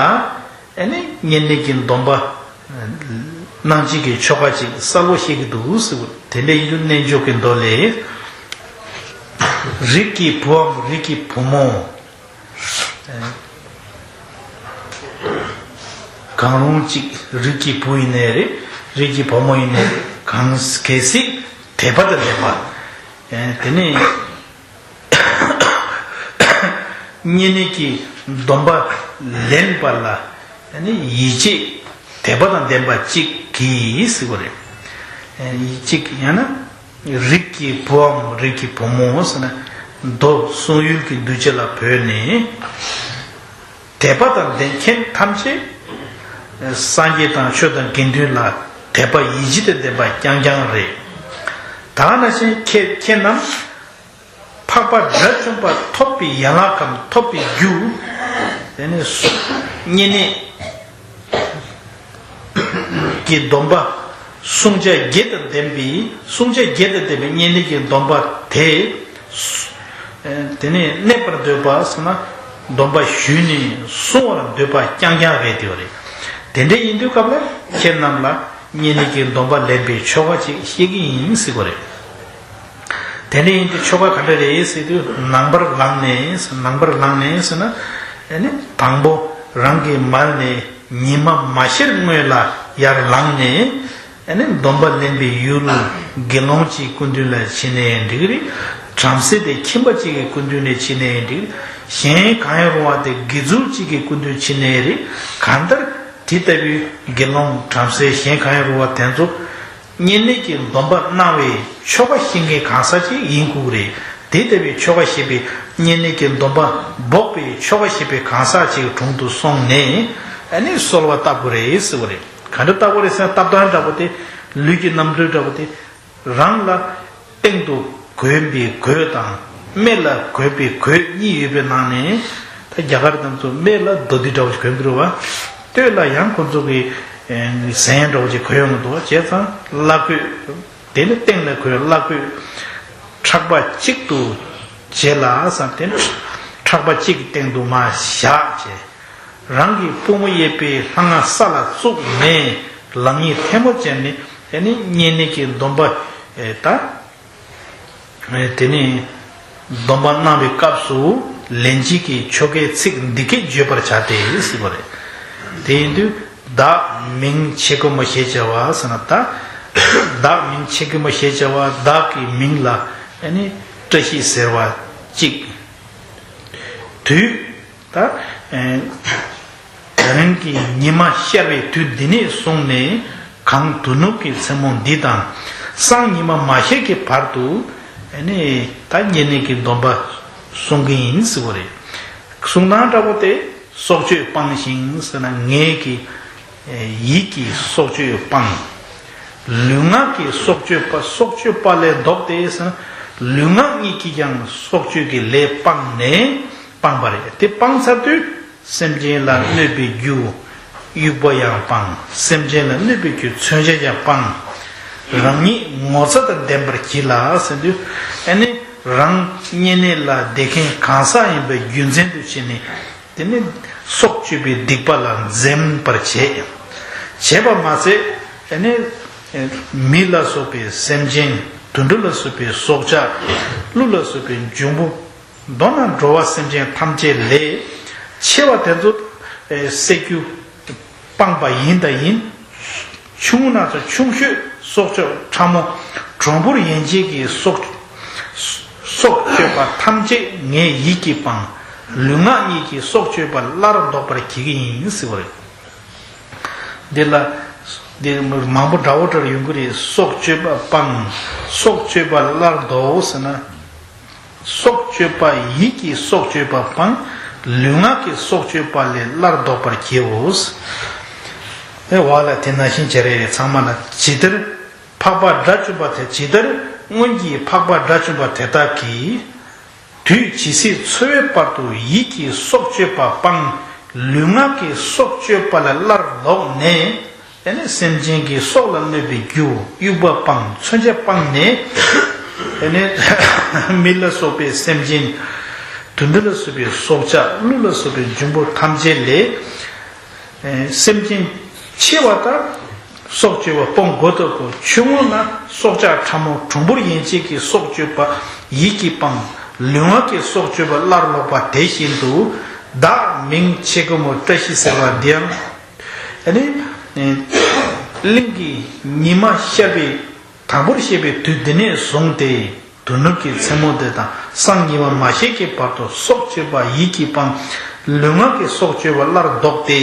ཨ་ནི་བསྙེན་གནས་ཀྱི་སྡོམ་པ་གནང་བྱེད་ཀྱི་ཆོ་ག་ཅིག་གསལ་པོ་བཤད་ཀྱི་འདུག་ཟེར། དེ་འདྲ་ཡིན་དུས་རྣལ་འབྱོར་གྱི་མདོ་ལས། རིགས་ཀྱི་བུའམ་རིགས་ཀྱི་བུ་མོ། གང་རུང་གཅིག་རིགས་ཀྱི་བུ་ཡིན་ནའི་རེད། རིགས་ཀྱི་བུ་མོ་ཡིན་ནའི་རེད། གང་གལ་སྲིད་དད་པ་དང་ལྡན་པ། དེ་ནས་བསྙེན་གནས་ཀྱི་སྡོམ་པ་ལེན་པ་ལ་ཡིད་ཆེས་དད་པ་དང་ལྡན་པ་གཅིག་གིས་ཟེར་བ་རེད། ཡིད་ཆེས་ཡང་ན། རིགས་ཀྱི་བུའམ་རིགས་ཀྱི་བུ་མོ་ཟེར་ན། མདོ་གསུང་ཡུལ་གྱི་འདུ་བྱེད་ལ་བོས་ནས། དད་པ་དང་ལྡན་མཁན་ཐམས་ཅད་སངས་རྒྱས་དང་ཆོས་དང་དགེ་འདུན་ལ་དད་པ་ཡིད་བྱེད་དང་ལྡན་པ་རྐྱང་རྐྱང་རེད། ད་ནང་བཞིན་ཁྱེད་ཁྱེད་རྣམས་འཕགས་པ་དགྲ་བཅོམ་པ་ཐོབ་པའི་ཡན་ལག་གམ་ཐོབ་པའི་རྒྱུ། དེ་ནི་བསྙེན་གནས་ཀྱི་སྡོམ་པ་བསྲུང་བྱ་བརྒྱད་དང་ལྡན་པའི། བསྲུང་བྱ་བརྒྱད་དང་ལྡན་པའི་བསྙེན་གནས་ཀྱི་སྡོམ་པ་དེ། དེ་ནས་གནས་པར་འདོད་པ་ཟེར་ན། སྡོམ་པ་ཞུས་ནས་བསྲུང་བར་འདོད་པ་རྐྱང་རྐྱང་རེད་དེ་བ་རེད། དེ་འདྲ་ཡིན་དུས་སྐབས་ལ་ཁྱེད་རྣམས་ལ་བསྙེན་གནས་ཀྱི་སྡོམ་པ་ལེན་པའི་ཆོ་ག་ཅིག་བཤད་ཀྱི་ཡིན་ཟེར་གོ་རེད། དེ་འདྲ་ཡིན་དུས་ཆོ་ག་ག་འདྲ་རེད་ཟེར་དུས། ནང་པར་ལངས་ནས། ནང་པར་ལངས་ནས་ཟེར་ན། ཨ་ནི་དང་པོ་རང་གི་མལ་ནས་ཉི་མ་མ་ཤར་སྔོན་ལ་ཡར་ལངས་ནས། ཨ་ནི་སྡོམ་པ་ལེན་པའི་ཡུལ་དགེ་སློང་གཅིག་སྐུ་མདུན་ལ་ཕྱིན་ནས་འགྲིག་རེད། བྲམ་ཟེ་དེ་ཁྱིམ་པ་གཅིག་གི་སྐུ་མདུན་ནས་ཕྱིན་ནས་འགྲིག་རེད། གཞན་གང་ཡང་རུང་བ་དེ་དགེ་ཚུལ་གཅིག་གི་སྐུ་མདུན་ཕྱིན་ནས་རེད། གང་ལྟར་དེ་ལྟ་བུའི་དགེ་སློང་བྲམ་ཟེ་གཞན་གང་ཡང་རུང་བ་དེ་ཚོ་བསྙེན་གནས་ཀྱི་སྡོམ་པ་གནང་བའི་ཆོ་ག་ཤེས་མཁན་གང་ཟག་ཅིག་ཡིན་དགོས་རེད། དེ་ལྟ་བུའི་ཆོ་ག་ཤེས་པའི་བསྙེན་གནས་ཀྱི་སྡོམ་པ་འབོགས་པའི་ཆོ་ག་ཤེས་པའི་གང་ཟག་ཅིག་དྲུང་དུ་སོང་ནས། ཨ་ནི་གསོལ་བ་བཏབ་དགོས་རེད་ཟེར་བ་རེད། ག་འདྲ་བཏབ་དགོས་རེད་ཟེར་ན། བཏབ་སྟངས་འདྲ་པོ་དེ། ལུས་ཀྱི་རྣམ་འགྱུར་འདྲ་པོ་དེ། རང་ལ་སྟེང་དུ་གོན་པའི་གོས་དང་། སྨད་ལ་གོན་པའི་གོས་གཉིས་ཡོད་པའི་ནང་ནས། ད་རྒྱ་གར་རྣམས་ཚོ་སྨད་ལ་མདོ་སྡེ་འདྲ་བོ་ཞིག་གོན་གྱི་རེད་བ། སྟོད་ལ་ཡང་ཁོ་ཚོ་གི་ཨེ་གཟན་འདྲ་བོ་ཞིག་གོན་ཡོང་གི་འདུག་བ། བྱས་ཙང་བླ་གོས། དེ་ནི་སྟེང་ལ་གོན་བླ་གོས། ཕྲག་པ་གཅིག་ཏུ་བྱས་ལ་ཟེར། དེ་ནི་ཕྲག་པ་གཅིག་གི་སྟེང་དུ་མར་བཞག་བྱས། རང་གི་པུས་མོ་གཡས་པའི་ལྷ་ང་ས་ལ་བཙུགས་ནས། ལག་གཉིས་ཐལ་མོ་སྦྱར་ནས། དེ་ནི་བསྙེན་གནས་ཀྱི་སྡོམ་པ་ཨེ་ད། དེ་ནས་སྡོམ་པ་གནང་བའི་སྐབས་སུ་ལན་གཅིག་གི་ཆོ་གའི་ཚིག་འདི་སྐད་བརྗོད་པར་བྱ་སྟེ་ཟེར་བ་རེད། དེ་ཡིན་དུས། བདག་མིང་ཆེ་གེ་མོ་ཞེས་བྱ་བ་ཟེར་ན། ད་བདག་མིང་ཆེ་གེ་མོ་ཞེས་བྱ་བ། བདག་གི་མིང་ལ་ཨ་ནི་བཀྲ་ཤིས་ཟེར་བ་གཅིག་དུས། ད་ཨེ་ད་རིང་གི་ཉི་མ་ཤར་བའི་དུས་འདི་ནས་བཟུང་ནས། གང་དུས་ནུབ་ཀྱི་མཚན་མོ་འདི་དང་། སང་ཉི་མ་མ་ཤར་གྱི་བར་དུ། ཨ་ནི་ད་བསྙེན་གནས་ཀྱི་སྡོམ་པ་བསྲུང་གི་ཡིན་ཟེར་བ་རེད། བསྲུང་སྟངས་འདྲ་པོ་དེ། སྲོག་གཅོད་སྤངས་ཤིང་ཟེར་ན། ངེད་ཀྱི་ཡིད་ཀྱི་སྲོག་གཅོད་སྤངས། ལུས་ངག་གི་སྲོག་གཅོད་པ། སྲོག་གཅོད་པ་ལས་ལྡོག་སྟེ་ཟེར་ན། ལུས་ངག་གཉིས་ཀྱི་ཀྱང་སྲོག་གཅོད་ཀྱི་ལས་སྤངས་ནས། སྤངས་པ་རེད། དེ་སྤངས་ཚར་དུས། སེམས་ཅན་ལ་གནོད་པའི་རྒྱུ་དབྱུག་པ་ཡང་སྤངས། སེམས་ཅན་ལ་གནོད་པའི་རྒྱུ་མཚོན་ཆ་ཡང་སྤངས། རང་ཉིད་ངོ་ཚ་དང་ལྡན་པར་གྱིས་ལ་ཟེར་དུས། ཨ་ནི་རང་བསྙེན་གནས་ལ་བསྡད་མཁན་གང་ཟག་ཡིན་པའི་རྒྱུ་མཚན་དུ་བྱས་ནས། དེ་ནི་སྲོག་གཅོད་པའི་སྡིག་པ་ལ་འཛེམ་པར་བྱེད། བྱས་པ་མ་ཟད། ཨ་ནི་མི་ལ་སོགས་པའི་སེམས་ཅན། དུད་འགྲོ་ལ་སོགས་པའི་སྲོག་ཆགས། ཀླུ་ལ་སོགས་པའི་འབྱུང་པོ། མདོར་ན་འགྲོ་བ་སེམས་ཅན་ཐམས་ཅད་ལས། ཆེ་བ་དེ་ཚོ་ཨེ་བསད་རྒྱུ་སྤངས་པ་ཡིན་དང་ཡིན། ཆུང་ངུ་ན་ཚོ་ཆུང་ཤོས་སྲོག་ཆགས་ཕྲ་མོ་གྲུམ་བུར་ཡན་ཆད་ཀྱི་སྲོག་སྲོག་གཅོད་པ་ཐམས་ཅད་ངས་ཡིད་ཀྱིས་སྤངས། ལུས་ངག་གཉིས་ཀྱི་སྲོག་གཅོད་པ་སླར་ལྡོག་པར་བགྱི་གི་ཡིན་ཟེར་བ་རེད། འདི་ལ་འདི་མང་པོ་འདྲ་བོ་འདྲ་ཡོང་གི་རེད། སྲོག་གཅོད་པ་སྤངས། སྲོག་གཅོད་པ་སླར་ལྡོག་ཟེར་ན། སྲོག་གཅོད་པ་ཡིད་ཀྱིས་སྲོག་གཅོད་པ་སྤངས། ལུས་ངག་གི་སྲོག་གཅོད་པ་ལས་སླར་ལྡོག་པར་བགྱིའོ། ཨེ་བ་ལ་དེ་ནང་བཞིན་བྱེད་རེ་རེ་ཚང་མ་ལ། ཇི་ལྟར་འཕགས་པ་དགྲ་བཅོམ་པ་དེ། ཇི་ལྟར་སྔོན་གྱི་འཕགས་པ་དགྲ་བཅོམ་པ་དེ་དག་གིས། དུས་ཇི་སྲིད་འཚོ་བའི་བར་དུ་ཡིད་ཀྱིས་སྲོག་གཅོད་པ་སྤངས། ལུས་ངག་གིས་སྲོག་གཅོད་པ་ལས་སླར་ལྡོག་ནས། དེ་ནས་སེམས་ཅན་གྱི་སྲོག་ལ་གནོད་པའི་རྒྱུ་དབྱུག་པ་སྤངས། མཚོན་ཆ་སྤངས་ནས། དེ་ནས་མི་ལ་སོགས་པའི་སེམས་ཅན། དུད་འགྲོ་ལ་སོགས་པའི་སྲོག་ཆགས། ཀླུ་ལ་སོགས་པའི་འབྱུང་པོ་ཐམས་ཅད་ལས། སེམས་ཅན་ཆེ་བ་དག་སྲོག་གཅོད་པ་སྤོང་དགོས་ཐུག་གོ། ཆུང་ངུ་ན་སྲོག་ཆགས་ཕྲ་མོ་གྲུམ་བུར་ཡན་ཆད་ཀྱི་སྲོག་གཅོད་པ་ཡིད་ཀྱིས་སྤངས། ལུས་ངག་གི་སྲོག་གཅོད་པ་སླར་ལྡོག་པ་དེ་བཞིན་དུ། བདག་མིང་ཆེ་གེ་མོ་བཀྲ་ཤིས་ཟེར་བ་འདི་ཡང་། ཨ་ནི། གླིང་གི་ཉི་མ་ཤར་བའི་དང་པོར་བཤད་པའི་དུས་འདི་ནས་བཟུང་སྟེ། དུས་ནུབ་ཀྱི་མཚན་མོ་དེ་དང་སང་ཉི་མ་མ་ཤར་གྱི་བར་དུ་སྲོག་གཅོད་པ་ཡིད་ཀྱིས་སྤངས། ལུས་ངག་གི་སྲོག་གཅོད་པ་སླར་ལྡོག་སྟེ།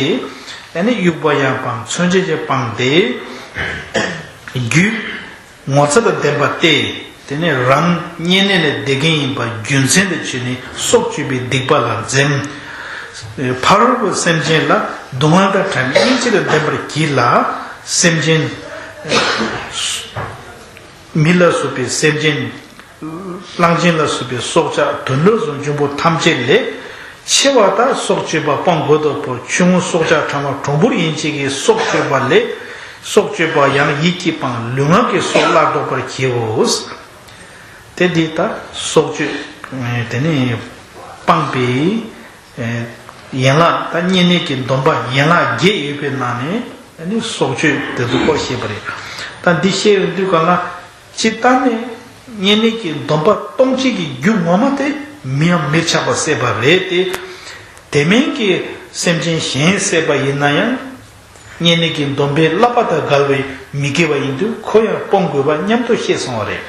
ཨ་ནི་དབྱུག་པ་ཡང་སྤངས། མཚོན་ཆ་ཡང་སྤངས་ཏེ། རྒྱུད་ངོ་ཚ་དང་ལྡན་པ་སྟེ། དེ་ནས་རང་བསྙེན་གནས་ལས་འདས་མཁན་ཡིན་པ་རྒྱུ་མཚན་དུ་བྱས་ནས་སྲོག་གཅོད་པའི་སྡིག་པ་ལ་འཛེམ། ཕ་རོལ་པོའི་སེམས་ཅན་ལ་སྡུག་བསྔལ་དང་བྲལ་བའི་སྙིང་རྗེ་ལ་ལྡན་པར་གྱིས་ལ། སེམས་ཅན། མི་ལ་སོགས་པའི་སེམས་ཅན། གླང་ཆེན་ལ་སོགས་པའི་སྲོག་ཆགས་དུད་འགྲོ་གསུམ་འབྱུང་པོ་ཐམས་ཅད་ལས། ཆེ་བ་དག་སྲོག་གཅོད་པ་སྤང་དགོས་དོ་པོ། ཆུང་ངུ་སྲོག་ཆགས་ཕྲ་མ་གྲུང་པོར་ཡིན་བྱེད་ཀྱི་སྲོག་གཅོད་པ་ལས། སྲོག་གཅོད་པ་ཡང་ཡིད་ཀྱིས་སྤང་། ལུས་ངག་གིས་སྲོག་སླར་བཟློག་པར་བགྱིའོ། དེ་འདི་ལྟར་སྲོག་གཅོད་དེ་ནི་སྤངས་པའི་ཡན་ལག་ད་བསྙེན་གནས་ཀྱི་སྡོམ་པ་ཡན་ལག་བརྒྱད་ཡོད་པའི་ནང་ནས་ནི་སྲོག་གཅོད་དེ་ཚོ་སྐོར་བཤད་པ་རེད། ད་འདི་བཤད་ཡོང་དུས་གང་ལ། ཇི་ལྟར་ནས་བསྙེན་གནས་ཀྱི་སྡོམ་པ་གཏོང་བྱེད་ཀྱི་རྒྱུ་ངོ་མ་དེ་མིའམ་མིར་ཆགས་པ་སེལ་བ་རེད་དེ། དེ་མིན་གྱི་སེམས་ཅན་གཞན་བསད་པ་ཡིན་ན་ཡང་། བསྙེན་གནས་ཀྱི་སྡོམ་པའི་བསླབ་པ་དང་འགལ་བའི་མི་དགེ་བ་ཡིན་དུས་ཁོ་ཡང་སྤོང་དགོས་པ་མཉམ་དུ་བཤད་སོང་བ་རེད།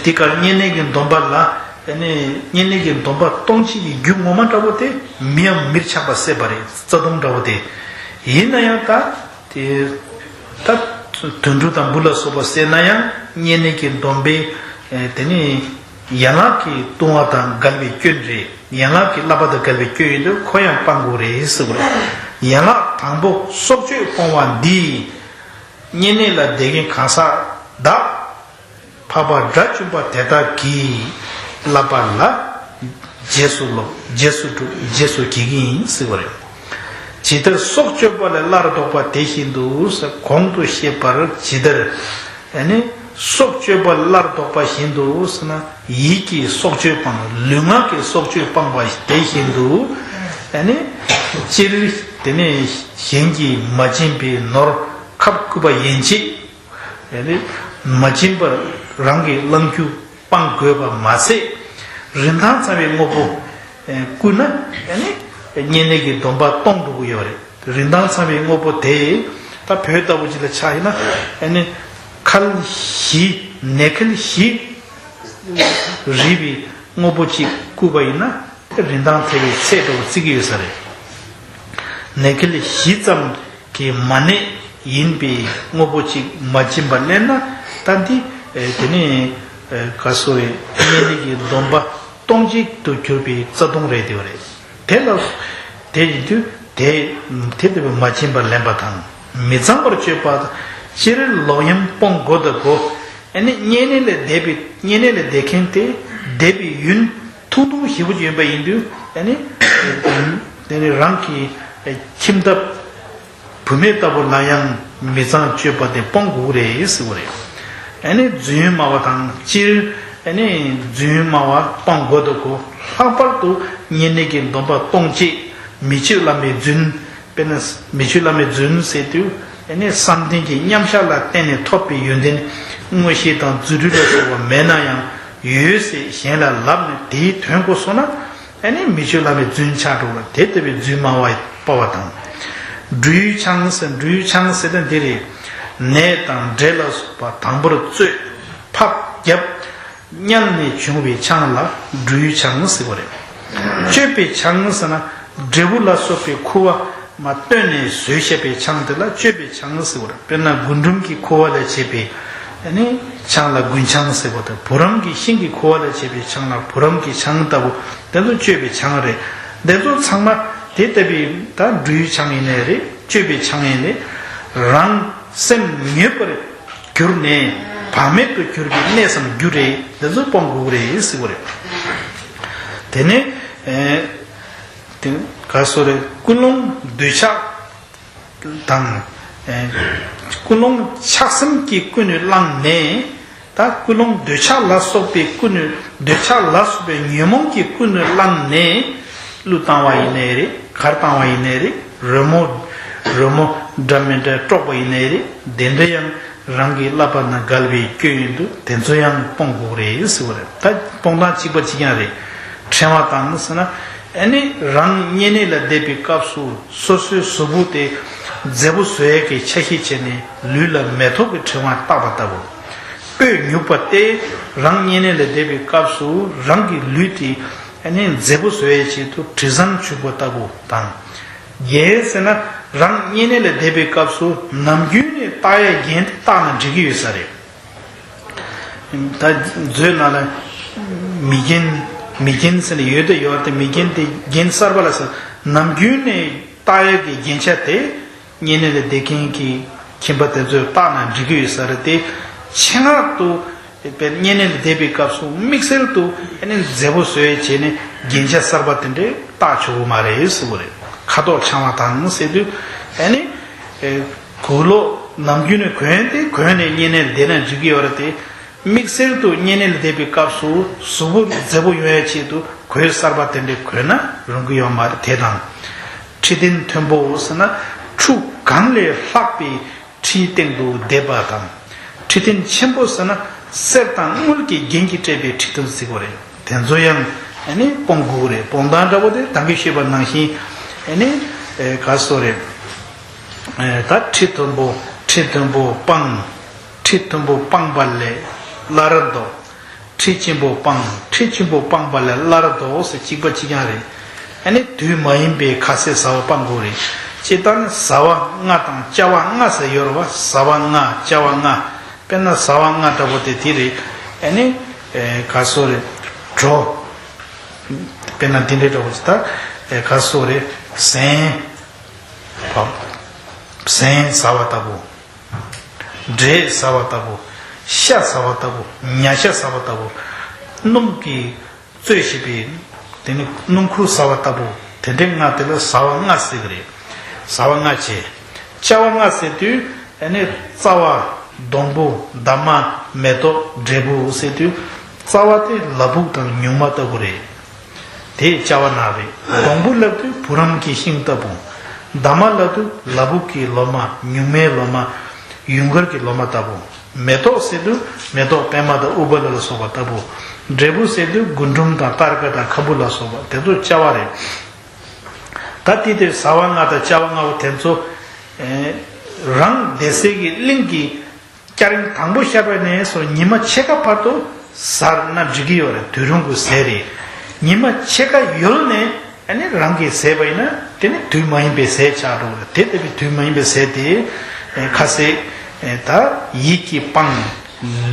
དེ་གར་བསྙེན་གནས་ཀྱི་སྡོམ་པ་ལ་ཨ་ནི་བསྙེན་གནས་ཀྱི་སྡོམ་པ་གཏོང་བྱེད་ཀྱི་རྒྱུ་ངོ་མ་འདྲ་པོ་དེ་མིའམ་མིར་ཆགས་པ་སེལ་བ་རེད། རྩ་ལྟུང་འདྲ་པོ་དེ། ཡིན་ན་ཡང་ད་དེ་ད་དུད་འགྲོ་དང་འབུ་ལ་སོགས་པ་བསད་ན་ཡང་བསྙེན་གནས་ཀྱི་སྡོམ་པའི་དེ་ནི་ཡན་ལག་གི་ལྟུང་བ་དང་འགལ་བའི་སྐྱོན་རེད། ཡན་ལག་གི་བསླབ་པ་དང་འགལ་བའི་སྐྱོན་ཡིན་དུས་ཁོ་ཡང་སྤང་དགོས་རེད་ཟེར་བ་རེད། ཡན་ལག་དང་པོ་སྲོག་གཅོད་སྤོང་བ་འདིས། བསྙེན་གནས་ལ་འདས་མཁན་གང་ཟག་བདག་འཕགས་པ་དགྲ་བཅོམ་པ་དེ་དག་གིས་བསླབ་པ་ལ་རྗེས་སུ་སློབ། རྗེས་སུ་སྒྲུབ། རྗེས་སུ་བགྱི་གི་ཡིན་ཟེར་བ་རེད། ཇི་ལྟར་སྲོག་གཅོད་པ་ལས་སླར་ལྡོག་པ་དེ་བཞིན་དུ་ཟེར། གོང་དུ་བཤད་པར་ཇི་ལྟར་ཨ་ནི་སྲོག་གཅོད་པ་སླར་ལྡོག་པ་བཞིན་དུ་ཟེར་ན། ཡིད་ཀྱིས་སྲོག་གཅོད་སྤངས། ལུས་ངག་གིས་སྲོག་གཅོད་སྤངས་པ་དེ་བཞིན་དུ་ཨ་ནི་སྤྱིར་དེ་ནས་གཞན་གྱིས་མ་བྱིན་པའི་ནོར་ཁབ་སྐུད་པ་ཡན་ཆད་ཨ་ནི་མ་བྱིན་པར་རང་གིས་བླང་རྒྱུ་སྤང་དགོས་པ་མ་ཟད། རིན་ཐང་ཚང་བའི་དངོས་པོ་བརྐུས་ན་ཨ་ནི་བསྙེན་གནས་ཀྱི་སྡོམ་པ་གཏོང་འགྲོ་གི་ཡོད་རེད། རིན་ཐང་ཚང་བའི་དངོས་པོ་དེ་ད་བོད་ལྟ་བུ་ཅིག་ལ་ཆ་ཡིན་ན་ཨ་ནི་ཁལ་བཞི། ནས་ཁལ་བཞི་རིལ་བའི་དངོས་པོ་ཅིག་བརྐུས་པ་ཡིན་ན་དེ་རིན་ཐང་ཐེ་བའི་ཚད་འགྲོ་བརྩི་གི་ཡོད་ས་རེད། ནས་ཁལ་བཞི་ཙམ་གྱི་མ་གནས་ཡིན་པའི་དངོས་པོ་ཅིག་མ་བྱིན་པར་ལེན་ན་ད་འདི་དེ་ནི་ག་སོ་རེད། བསྙེན་གནས་ཀྱི་སྡོམ་པ་གཏོང་བྱེད་དུ་གྱུར་པའི་རྩ་ལྟུང་རེད་དེ་བ་རེད། དེ་ལ་དེ་ཡིན་དུས་དེ་དེ་ལྟ་བུ་མ་བྱིན་པར་ལེན་པ་དང་། མི་གཙང་བར་སྤྱོད་པ་དང་། སྤྱིར་ལོག་གཡེམ་སྤོང་དགོས་དང་དགོས། ཨ་ནི་བསྙེན་གནས་ལས་འདས་པའི་བསྙེན་གནས་ལས་འདས་མཁན་དེ་འདས་པའི་ཡུན་ཐུང་ཐུང་ཞེ་པོ་ཅིག་ཡོད་པ་ཡིན་དུས་ཨ་ནི་དེ་ནི་རང་གི་ཁྱིམ་ཐབ་བུད་མེད་ལྟ་བུ་ལ་ཡང་མི་གཙང་སྤྱོད་པ་དེ་སྤོང་དགོས་རེད་ཟེར་བ་རེད། ཨ་ནི་རྫུན་སྨྲ་བ་དང་། སྤྱིར་ཨ་ནི་རྫུན་སྨྲ་བ་སྤང་དགོས་དང་དགོས། ལྷག་པར་དུ་བསྙེན་གནས་ཀྱི་སྡོམ་པ་གཏོང་བྱེད་མི་ཆོས་བླ་མའི་རྫུན། དཔེར་ན་མི་ཆོས་བླ་མའི་རྫུན་ཟེར་དུས་ཨ་ནི་བསམ་གཏན་གྱི་མཉམ་བཞག་ལ་བརྟེན་ནས་ཐོབ་པའི་ཡོན་ཏན་མངོན་ཤེས་དང་རྫུ་འཕྲུལ་ལ་སོགས་པ་མེད་ན་ཡང་ཡོད་ཟེར་གཞན་ལ་ལབ་ནས་དེའི་དོན་གོ་སོང་ན། ཨ་ནི་མི་ཆོས་བླ་མའི་རྫུན་ཆགས་འགྲོ་བ་དེ་ལྟ་བུའི་རྫུན་སྨྲ་བ་སྤ་བ་དང་། སྦྲུལ་ཆང་ཟེར། སྦྲུལ་ཆང་ཟེར་ན་འདི་རེད། ནས་དང་འབྲས་ལ་སོགས་པ་དང་པོར་བཙོས། ཕབ་བརྒྱབ། བསྙལ་ནས་བྱུང་བའི་ཆང་ལ་སྦྲུལ་ཆང་ཟེར་བ་རེད། གཅོད་པའི་ཆང་ཟེར་ན་འབྲས་བུ་ལ་སོགས་པའི་ཁུ་བ་མ་བཏོན་ནས་ཟོས་བཞག་པའི་ཆང་དེ་ལ་གཅོད་པའི་ཆང་ཟེར་བ་རེད། དཔེར་ན་རྒུན་འབྲུམ་གྱི་ཁུ་བ་ལས་བྱས་པའི་ཨ་ནི་ཆང་ལ་རྒུན་ཆང་ཟེར་བ་དང་། བུ་རམ་གྱི་ཤིང་གི་ཁུ་བ་ལས་བྱས་པའི་ཆང་ལ་བུ་རམ་གྱི་ཆང་ལྟ་བུ་དེ་ཚོ་གཅོད་པའི་ཆང་རེད། དེ་ཚོ་ཚང་མ་དེ་ལྟ་བུའི་ད་སྦྲུལ་ཆང་ཡིན་ནའི་རེད། གཅོད་པའི་ཆང་ཡིན་ནའི་རང་སེམས་མྱོས་པར་གྱུར་ནས་བག་མེད་དུ་གྱུར་པའི་གནས་སམ་རྒྱུ་རེད། དེ་ཚོ་སྤོང་དགོས་རེད་ཟེར་བ་རེད། དེ་ནས་ཨེ་དེ་ག་སོ་རེད། ཀུན་སློང་འདོད་ཆགས་དང་། ཨེ་ཀུན་སློང་ཆགས་སེམས་ཀྱིས་ཀུན་ནས་བསླངས་ནས། ད་ཀུན་སློང་འདོད་ཆགས་ལ་སོགས་པའི་ཀུན་ནས། འདོད་ཆགས་ལ་སོགས་པའི་ཉོན་མོངས་ཀྱིས་ཀུན་ནས་བསླངས་ནས་བླུས་བཏང་བ་ཡིན་ནའི་རེད། གར་བཏང་བ་ཡིན་ནའི་རེད། རོལ་མོ་རོལ་མོ་འདྲ་མི་འདྲ་དཀྲོགས་པ་ཡིན་ནའི་རེད། དེ་འདྲ་ཡང་རང་གི་བསླབ་པ་དང་འགལ་བའི་སྐྱོན་ཡིན་དུས་དེ་ཚོ་ཡང་སྤོང་དགོས་རེད་ཟེར་བ་རེད། ད་སྤོང་སྟངས་གཅིག་པ་གཅིག་རྐྱང་རེད། ཕྲེང་བ་དང་ཟེར་ན་ཨ་ནི་རང་བསྙེན་གནས་ལ་བསྡད་པའི་སྐབས་སུ་སོ་སོའི་གཟུགས་པོ་དེ་མཛེས་པོ་བཟོ་ཡས་ཀྱི་ཆ་ཤས་བྱས་ནས་ལུས་ལ་མེ་ཏོག་གི་ཕྲེང་བ་བཏགས་པ་ལྟ་བུ། སྤོས་ཉུག་པ་སྟེ། རང་བསྙེན་གནས་ལ་བསྡད་པའི་སྐབས་སུ་རང་གི་ལུས་དེ་ཨ་ནི་མཛེས་པོ་བཟོ་ཡས་ཆེད་དུ་དྲི་བཟང་བྱུག་པ་ལྟ་བུ་དང་། རྒྱན་ཟེར་ན་རང་བསྙེན་གནས་ལ་བསྡད་པའི་སྐབས་སུ་ནམ་རྒྱུན་ནས་བཏགས་ཡས་རྒྱན་དེ་བཏགས་ན་འགྲིག་གི་ཡོད་ས་རེད། ད་མཛོད་ནང་ལ་མི་རྒན། མི་རྒན་ཟེར་ནས་ཡོད་དེ་ཡོད་དེ། མི་རྒན་དེ་རྒན་གསར་པ་ལ་ཟེར། ནམ་རྒྱུན་ནས་བཏགས་ཡག་གི་རྒྱན་ཆ་དེ་བསྙེན་གནས་ལ་བསྡད་མཁན་གྱི་ཁྱིམ་པ་དེ་ཚོས་བཏགས་ན་འགྲིག་གི་ཡོད་ས་རེད་དེ། ཆེད་མངགས་དུ་བསྙེན་གནས་ལ་བསྡད་པའི་སྐབས་སུ་དམིགས་བསལ་དུ་ཨ་ནི་མཛེས་པོ་བཟོ་ཡས་བྱས་ནས་རྒྱན་ཆ་གསར་པ་དེ་འདྲས་བཏགས་ཆོག་གི་མ་རེད་ཟེར་གི་རེད། ཁ་དོག་ལྗང་བ་དང་ཟེར་དུས་ཨ་ནི་གོས་ལོག་ནམ་རྒྱུན་ནས་གོན་ཏེ་གོན་ནས་བསྙེན་གནས་ལ་བསྡད་ན་འགྲིག་གི་ཡོད་རེད་དེ། དམིགས་བསལ་དུ་བསྙེན་གནས་ལ་བསྡད་པའི་སྐབས་སུ་གཟུགས་པོ་མཛེས་པོ་ཡོང་ཡའི་ཆེད་དུ་གོས་གསར་པ་དེ་འདྲ་གོན་ན་རུང་གི་ཡོད་མ་རེད། དེ་དང་། ཁྲི་སྟན་མཐོན་པོ་ཟེར་ན་ཁྲུ་གང་ལས་ལྷག་པའི་ཁྲིའི་སྟེང་དུ་བསྡེབས་པ་དང་། ཁྲི་སྟན་ཆེན་པོ་ཟེར་ན་གསེར་དང་དངུལ་གྱི་རྒྱན་གྱིས་སྤྲས་པའི་ཁྲི་སྟན་ཟེར་གི་རེད། དེ་ཚོ་ཡང་ཨ་ནི་སྤོང་དགོས་རེད། སྤོང་སྟངས་འདྲ་པོ་དེ་ད་གིན་ཞུས་པ་ནང་བཞིན་ཨ་ནི་ག་སོ་རེད། ད་ཁྲི་མཐོན་པོ། ཁྲི་མཐོན་པོ་སྤངས། ཁྲི་མཐོན་པོ་སྤངས་པ་ལས་སླར་ལྡོག། ཁྲི་ཆེན་པོ་སྤངས། ཁྲི་ཆེན་པོ་སྤངས་པ་ལས་སླར་ལྡོག་ཟེར་གཅིག་པ་གཅིག་རྐྱང་རེད། ཨ་ནི་དུས་མ་ཡིན་པའི་ཁ་ཟས་ཟ་བ་སྤང་དགོས་རེད། སྤྱིར་བཏང་ནི་ཟ་བ་ལྔ་དང་བཅའ་བ་ལྔ་ཟེར་ཡོད་རེད་བ། ཟ་བ་ལྔ་བཅའ་བ་ལྔ། དཔེར་ན་ཟ་བ་ལྔ་འདྲ་པོ་དེ་དེ་རེད། ཨ་ནི་ག་སོ་རེད། གྲོ། དཔེར་ན་དེ་འདྲའི་འདྲ་པོ་ཞིག་ད་ག་སོ་རེད། ཟན། ཟན་ཟ་བ་ལྟ་བུ། འབྲས་ཟ་བ་ལྟ་བུ། ཤ་ཟ་བ་ལྟ་བུ། ཉ་ཤ་ཟ་བ་ལྟ་བུ། སྣུམ་གྱིས་གཙོས་བྱས་པའི་དེ་ནི་སྣུམ་འཁོར་ཟ་བ་ལྟ་བུ། དེ་འདྲའི་ལྔ་དེ་ལ་ཟ་བ་ལྔ་ཟེར་གི་རེད། ཟ་བ་ལྔ་བྱས། བཅའ་བ་ལྔ་ཟེར་དུས་ཨ་ནི་རྩ་བ། སྡོང་བུ། འདབ་མ། མེ་ཏོག་འབྲས་བུ་ཟེར་དུས་རྩ་བ་དེ་ལ་ཕུག་དང་ཉུང་མ་ལྟ་བུ་རེད། དེ་བཅའ་བ་ལྔ་རེད། སྡོང་བུ་ལབ་དུས་བུ་རམ་གྱི་ཤིང་ལྟ་བུ། འདབ་མ་ལབ་དུས་ལ་ཕུག་གི་ལོ་མ། ཉུང་མའི་ལོ་མ། ཡུངས་ཀར་གྱི་ལོ་མ་ལྟ་བུ། མེ་ཏོག་ཟེར་དུས་མེ་ཏོག་པད་མ་དང་ཨུཏྤ་ལ་ལ་སོགས་པ་ལྟ་བུ། འབྲས་བུ་ཟེར་དུས་རྒུན་འབྲུམ་དང་སྟར་ཀ་དང་ཁ་སྦུབ་ལ་སོགས་པ་དེ་ཚོ་བཅའ་བ་རེད། ད་དེ་དེ་ཟ་བ་ལྔ་དང་བཅའ་བ་ལྔ་པོ་དེ་ཚོ་རང་སྡེ་སྲིད་ཀྱི་གླིང་གི་སྐྱ་རེངས་དང་པོ་ཤར་བ་ནས་བཟུང་ཉི་མ་ཕྱེད་ཀ་བར་དུ་ཟ་ན་འགྲིག་གི་ཡོད་རེད། དུས་རིང་པོ་ཟས་རེད། ཉི་མ་ཕྱེད་ཀ་ཡོལ་ནས་ཨ་ནི་རང་གིས་ཟས་པ་ཡིན་ན་དེ་ནི་དུས་མ་ཡིན་པའི་ཟས་ཆགས་འགྲོ་གི་རེད། དེ་ལྟ་བུའི་དུས་མ་ཡིན་པའི་ཟས་དེ་ཁ་ཟས་ད་ཡིད་ཀྱིས་སྤང་།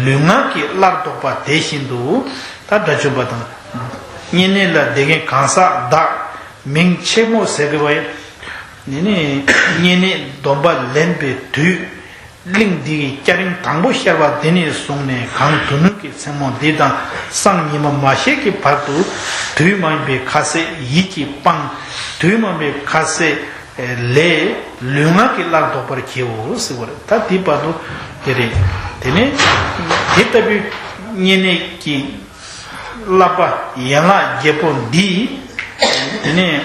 ལུས་ངག་གིས་སླར་ལྡོག་པ་དེ་བཞིན་དུ་ད་དགྲ་བཅོམ་པ་དང་། བསྙེན་གནས་ལ་བསྡད་མཁན་གང་ཟག་བདག་མིང་ཆེན་མོ་ཟེར་གི་བ་ཡིན། ནི་ནི་བསྙེན་གནས་སྡོམ་པ་ལེན་པའི་དུས། གླིང་འདི་ཡི་སྐྱ་རེངས་དང་པོ་ཤར་བ་འདི་ནས་བཟུང་ནས་གངས་དུ་སྣོད་ཀྱི་མཚན་མོ་འདི་དང་སང་ཉི་མ་མ་ཤར་གྱི་བར་དུ་དུས་མ་ཡིན་པའི་ཁ་ཟས་ཡིད་ཀྱིས་སྤང་། དུས་མ་ཡིན་པའི་ཁ་ཟས་ལས་ལུས་ངག་གིས་སླར་ལྡོག་པར་བགྱིའོ་ཟེར་བ་རེད། ད་འདི་བར་དུ་དེ་རེད། དེ་ནས་དེ་ལྟ་བུའི་བསྙེན་གནས་ཀྱི་བསླབ་པ་ཡན་ལག་བརྒྱད་པོ་འདི་དེ་ནས།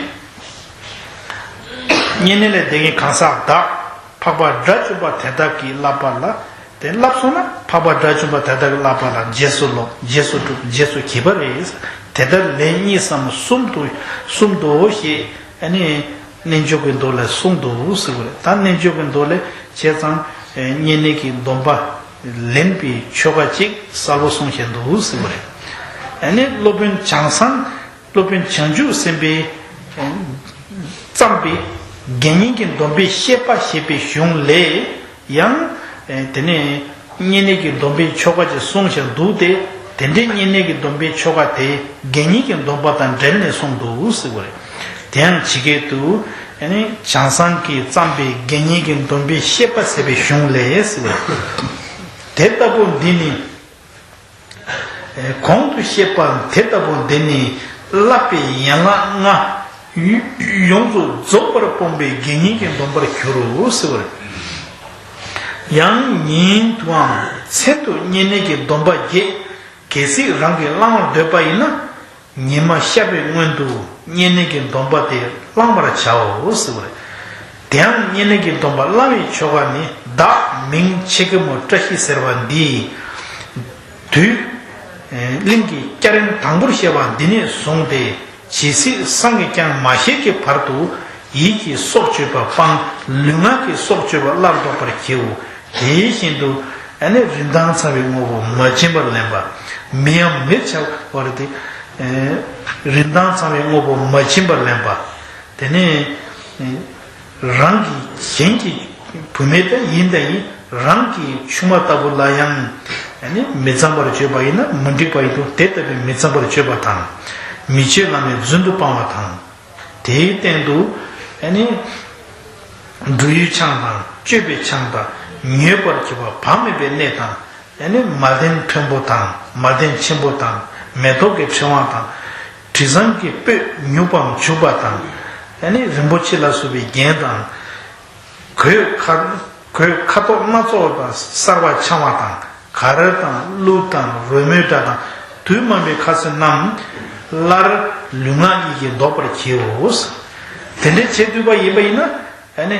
བསྙེན་གནས་ལ་བསྡད་མཁན་གང་ཟག་བདག་འཕགས་པ་དགྲ་བཅོམ་པ་དེ་དག་གིས་བསླབ་པ་ལ། དེ་བསླབ་སོང་ན་འཕགས་པ་དགྲ་བཅོམ་པ་དེ་དག་གིས་བསླབ་པ་ལ་རྗེས་སུ་སློབ། རྗེས་སུ་སྒྲུབ། རྗེས་སུ་བགྱིས་པ་རེད། དེ་ལྟར་ལན་གཉིས་སམ་གསུམ་དུ་གསུམ་དུ་ཞེས་ཨ་ནི་རྣལ་འབྱོར་གྱི་མདོ་ལས་གསུངས་འདུག་ཟེར་བ་རེད། ད་རྣལ་འབྱོར་གྱི་མདོ་ལས་བྱས་ཙང་བསྙེན་གནས་ཀྱི་སྡོམ་པ་ལེན་པའི་ཆོ་ག་ཅིག་གསལ་པོ་གསུངས་བཞག་འདུག་ཟེར་བ་རེད། ཨ་ནི་སློབ་དཔོན་བྱང་སེམས། སློབ་དཔོན་བྱང་ཆུབ་སེམས་དཔས་བརྩམས་པའི་དགེ་བསྙེན་གྱི་སྡོམ་པའི་བཤེས་པ་ཞེས་པའི་གཞུང་ལས་ཡང་དེ་ནས་བསྙེན་གནས་ཀྱི་སྡོམ་པའི་ཆོ་ག་ཅིག་གསུངས་བཞག་འདུག་སྟེ། དེ་འདྲའི་བསྙེན་གནས་ཀྱི་སྡོམ་པའི་ཆོ་ག་དེ་དགེ་བསྙེན་གྱི་སྡོམ་པ་དང་འབྲེལ་ནས་གསུངས་འདུག་ཟེར་བ་རེད། དེ་ཡང་ཇི་སྐད་དུ་བྱང་སེམས་ཀྱིས་བརྩམས་པའི་དགེ་བསྙེན་གྱི་སྡོམ་པའི་བཤེས་པ་ཞེས་པའི་གཞུང་ལས་ཟེར་བ་རེད། དེ་ལྟ་བུ་འདི་ནི། གོང་དུ་བཤད་པ་དེ་ལྟ་བུ་འདི་ནི་བསླབ་པའི་ཡན་ལག་ལྔ་ཡོངས་སུ་རྫོགས་པར་སྤོང་བའི་དགེ་བསྙེན་གྱི་སྡོམ་པར་གྱུར་རོ་ཟེར་བ་རེད། ཡང་ཉིན་དུའང་མཚན་དུ་བསྙེན་གནས་ཀྱི་སྡོམ་པ་བརྒྱད་གལ་སྲིད་རང་གིས་བླང་བར་འདོད་པ་ཡིན་ན། ཉི་མ་ཤར་བའི་སྔོན་དུ་བསྙེན་གནས་ཀྱི་སྡོམ་པ་དེ་བླང་བར་བྱའོ་ཟེར་བ་རེད། དེའང་བསྙེན་གནས་ཀྱི་སྡོམ་པ་བླང་བའི་ཆོ་ག་ནི་བདག་མིང་ཆེ་གེ་མོ་བཀྲ་ཤིས་ཟེར་བ་འདིས། དུས་གླིང་གི་སྐྱ་རེངས་དང་པོར་ཤར་བ་འདི་ནས་བཟུང་སྟེ་ཇི་སྲིད་སང་གི་ཀྱང་མ་ཤར་གྱི་བར་དུ་ཡིད་ཀྱི་སྲོག་གཅོད་པ་སྤང་། ལུས་ངག་གི་སྲོག་གཅོད་པ་སླར་ལྡོག་པར་བགྱིའོ། དེ་བཞིན་དུ་ཨ་ནི་རིན་ཐང་ཚང་བའི་དངོས་པོ་མ་བྱིན་པར་ལེན་པ། མི་ཡང་མི་བྱ་བར་དེ། རིན་ཐང་ཚང་བའི་དངོས་པོ་མ་བྱིན་པར་ལེན་པ། དེ་ནས་རང་གི་གཞན་གྱི་བུད་མེད་དེ་ཡིན་དང་ཡིན་རང་གི་ཆུང་མ་ལྟ་བུ་ལ་ཡང་ ནི་མི་གཙང་བར་བརྗོད་པ་ཡིན་ན་མི་འགྲིག་པ་ཡིན་དུས་དེ་ལྟ་བུའི་མི་གཙང་བར་བརྗོད་པ་དང་། མི་ཆོས་བླ་མའི་རྫུན་དུ་སྤང་བ་དང་། དེའི་སྟེང་དུ་ནི་འབྲུ་ཡི་ཆང་དང་སྤྱོད་པའི་ཆང་དང་ཉོས་པར་གྱུར་པ་བག་མེད་པའི་གནས་དང་། ནི་མ་བརྟན་མཐོན་པོ་དང་མ་བརྟན་ཆེན་པོ་དང་མེ་ཏོག་གི་ཕྲེང་བ་དང་དྲི་བཟང་གི་སྤོས་མྱུག་པའམ་བྱུག་པ་དང་། ནི་རིན་པོ་ཆེ་ལ་སོགས་པའི་རྒྱན་དང་། གོས་ཁ་གོས་ཁ་དོག་སྣ་ཚོགས་དང་གསར་པ་འཆང་བ་དང་གར་དང་གླུ་དང་རོལ་མོའི་སྒྲ་དང་དུས་མང་པོའི་ཁ་ཟས་རྣམས་སླར་ལུས་ངག་ཡིད་ཀྱིས་ལྡོག་པར་བགྱིའོ། དེ་འདྲའི་བྱེད་ཐུབ་པ་ཡིན་པ་ཡིན་ན་ཨ་ནི་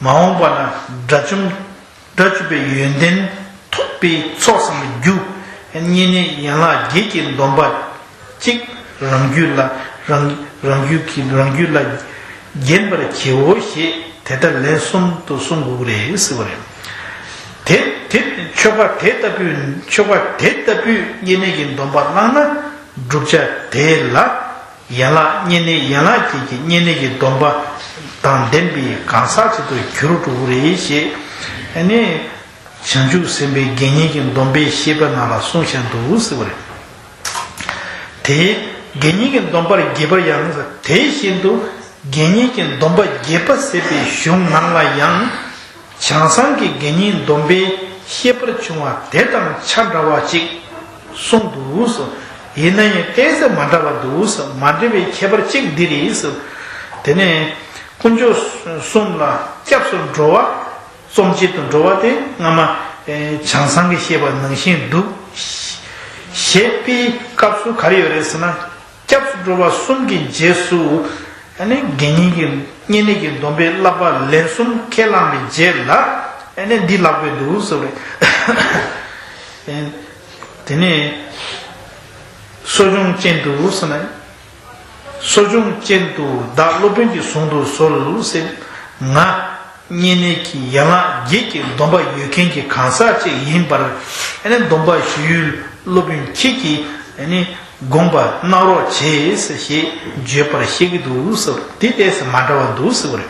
མ་འོངས་པ་ན་དགྲ་བཅོམ་དགྲ་བཅོམ་པའི་ཡོན་ཏན་ཐོབ་པའི་ཚོགས་བསགས་རྒྱུ། བསྙེན་གནས་ཡན་ལག་བརྒྱད་ཀྱི་སྡོམ་པ་གཅིག་རང་རྒྱུད་ལ་རང་རང་རྒྱུད་ཀྱི་རང་རྒྱུད་ལ་བརྒྱན་པར་བགྱིའོ་ཞེས་དེ་ལྟར་ལན་གསུམ་དུ་གསུང་དགོས་ཀྱི་རེད་ཟེར་བ་རེད། དེ་དེ་ཆོ་ག་དེ་ལྟ་བུའི་ཆོ་ག་དེ་ལྟ་བུའི་བསྙེན་གནས་ཀྱི་སྡོམ་པ་བླངས་ན་བསྒྲུབ་བྱ་དེ་ལ་ཡན་ལག་བསྙེན་གནས་ཡན་ལག་བརྒྱད་ཀྱི་བསྙེན་གནས་ཀྱི་སྡོམ་པ་དང་ལྡན་པའི་གང་ཟག་ཅིག་ཏུ་འགྱུར་འགྲོ་གི་རེད་ཞེས་ཨ་ནི། བྱང་ཆུབ་སེམས་དཔའི་དགེ་བསྙེན་གྱི་སྡོམ་པའི་བཤེས་པ་རྣམས་ལ་གསུངས་བཞག་འདུག་ཟེར་བ་རེད། དེའི་དགེ་བསྙེན་གྱི་སྡོམ་པར་རྒྱས་པར་ཡང་དེ་བཞིན་དུ་དགེ་བསྙེན་གྱི་སྡོམ་པ་རྒྱས་པ་ཟེར་བའི་གཞུང་ནང་ལ་ཡང་། བྱང་སེམས་ཀྱི་དགེ་བསྙེན་སྡོམ་པའི་བཤེས་པར་བྱུང་བ་དེ་དང་ཆ་འདྲ་བ་ཅིག་གསུངས་འདུག་ཟེར། ཡིན་ན་ཡང་ཏོག་ཙམ་མ་འདྲ་བ་འདུག་ཟེར། མ་འདྲ་བའི་ཁྱད་པར་གཅིག་འདི་རེད་ཟེར། དེ་ནས་དཀོན་མཆོག་གསུམ་ལ་སྐྱབས་སུ་འགྲོ་བ། རྩོམ་བྱེད་དུ་འགྲོ་བ་དེ་སྔ་མ་ཨེ་བྱང་སེམས་ཀྱི་བཤེས་པ་ནང་བཞིན་འདུག། བཤད་པའི་སྐབས་སུ་ག་རེ་ཡོད་རེད་ཟེར་ན། སྐྱབས་སུ་འགྲོ་བ་གསུམ་གྱི་རྗེས་སུ་ཨ་ནི་དགེ་བསྙེན་གྱི་བསྙེན་གནས་ཀྱི་སྡོམ་པའི་བསླབ་པ་ལན་གསུམ་ཁས་བླངས་པའི་རྗེས་ལ་ཨ་ནི་འདི་ལབ་དགོས་འདུག་ཟེར་བ་རེད། དེ་ནས་གསོ་སྦྱོང་ཅན་དུ་ཟེར་ན། གསོ་སྦྱོང་ཅན་དུ་བདག་སློབ་དཔོན་གྱིས་བཟུང་དུ་གསོལ་ཟེར། ང་བསྙེན་གནས་ཀྱི་ཡན་ལག་བརྒྱད་ཀྱི་སྡོམ་པ་ཡོད་མཁན་གྱི་གང་ཟག་ཅིག་ཡིན་པར་ཨ་ནི་སྡོམ་པ་ཞུ་ཡུལ་སློབ་དཔོན་ཁྱེད་ཀྱིས་ཨ་ནི་དགོངས་པ་གནང་རོགས་བྱེད་ཟེར་ཞེས་བརྗོད་པར་བཤད་ཀྱི་འདུག་ཟེར། འདི་ཏོག་ཙམ་མ་འདྲ་བ་འདུག་ཟེར་བ་རེད།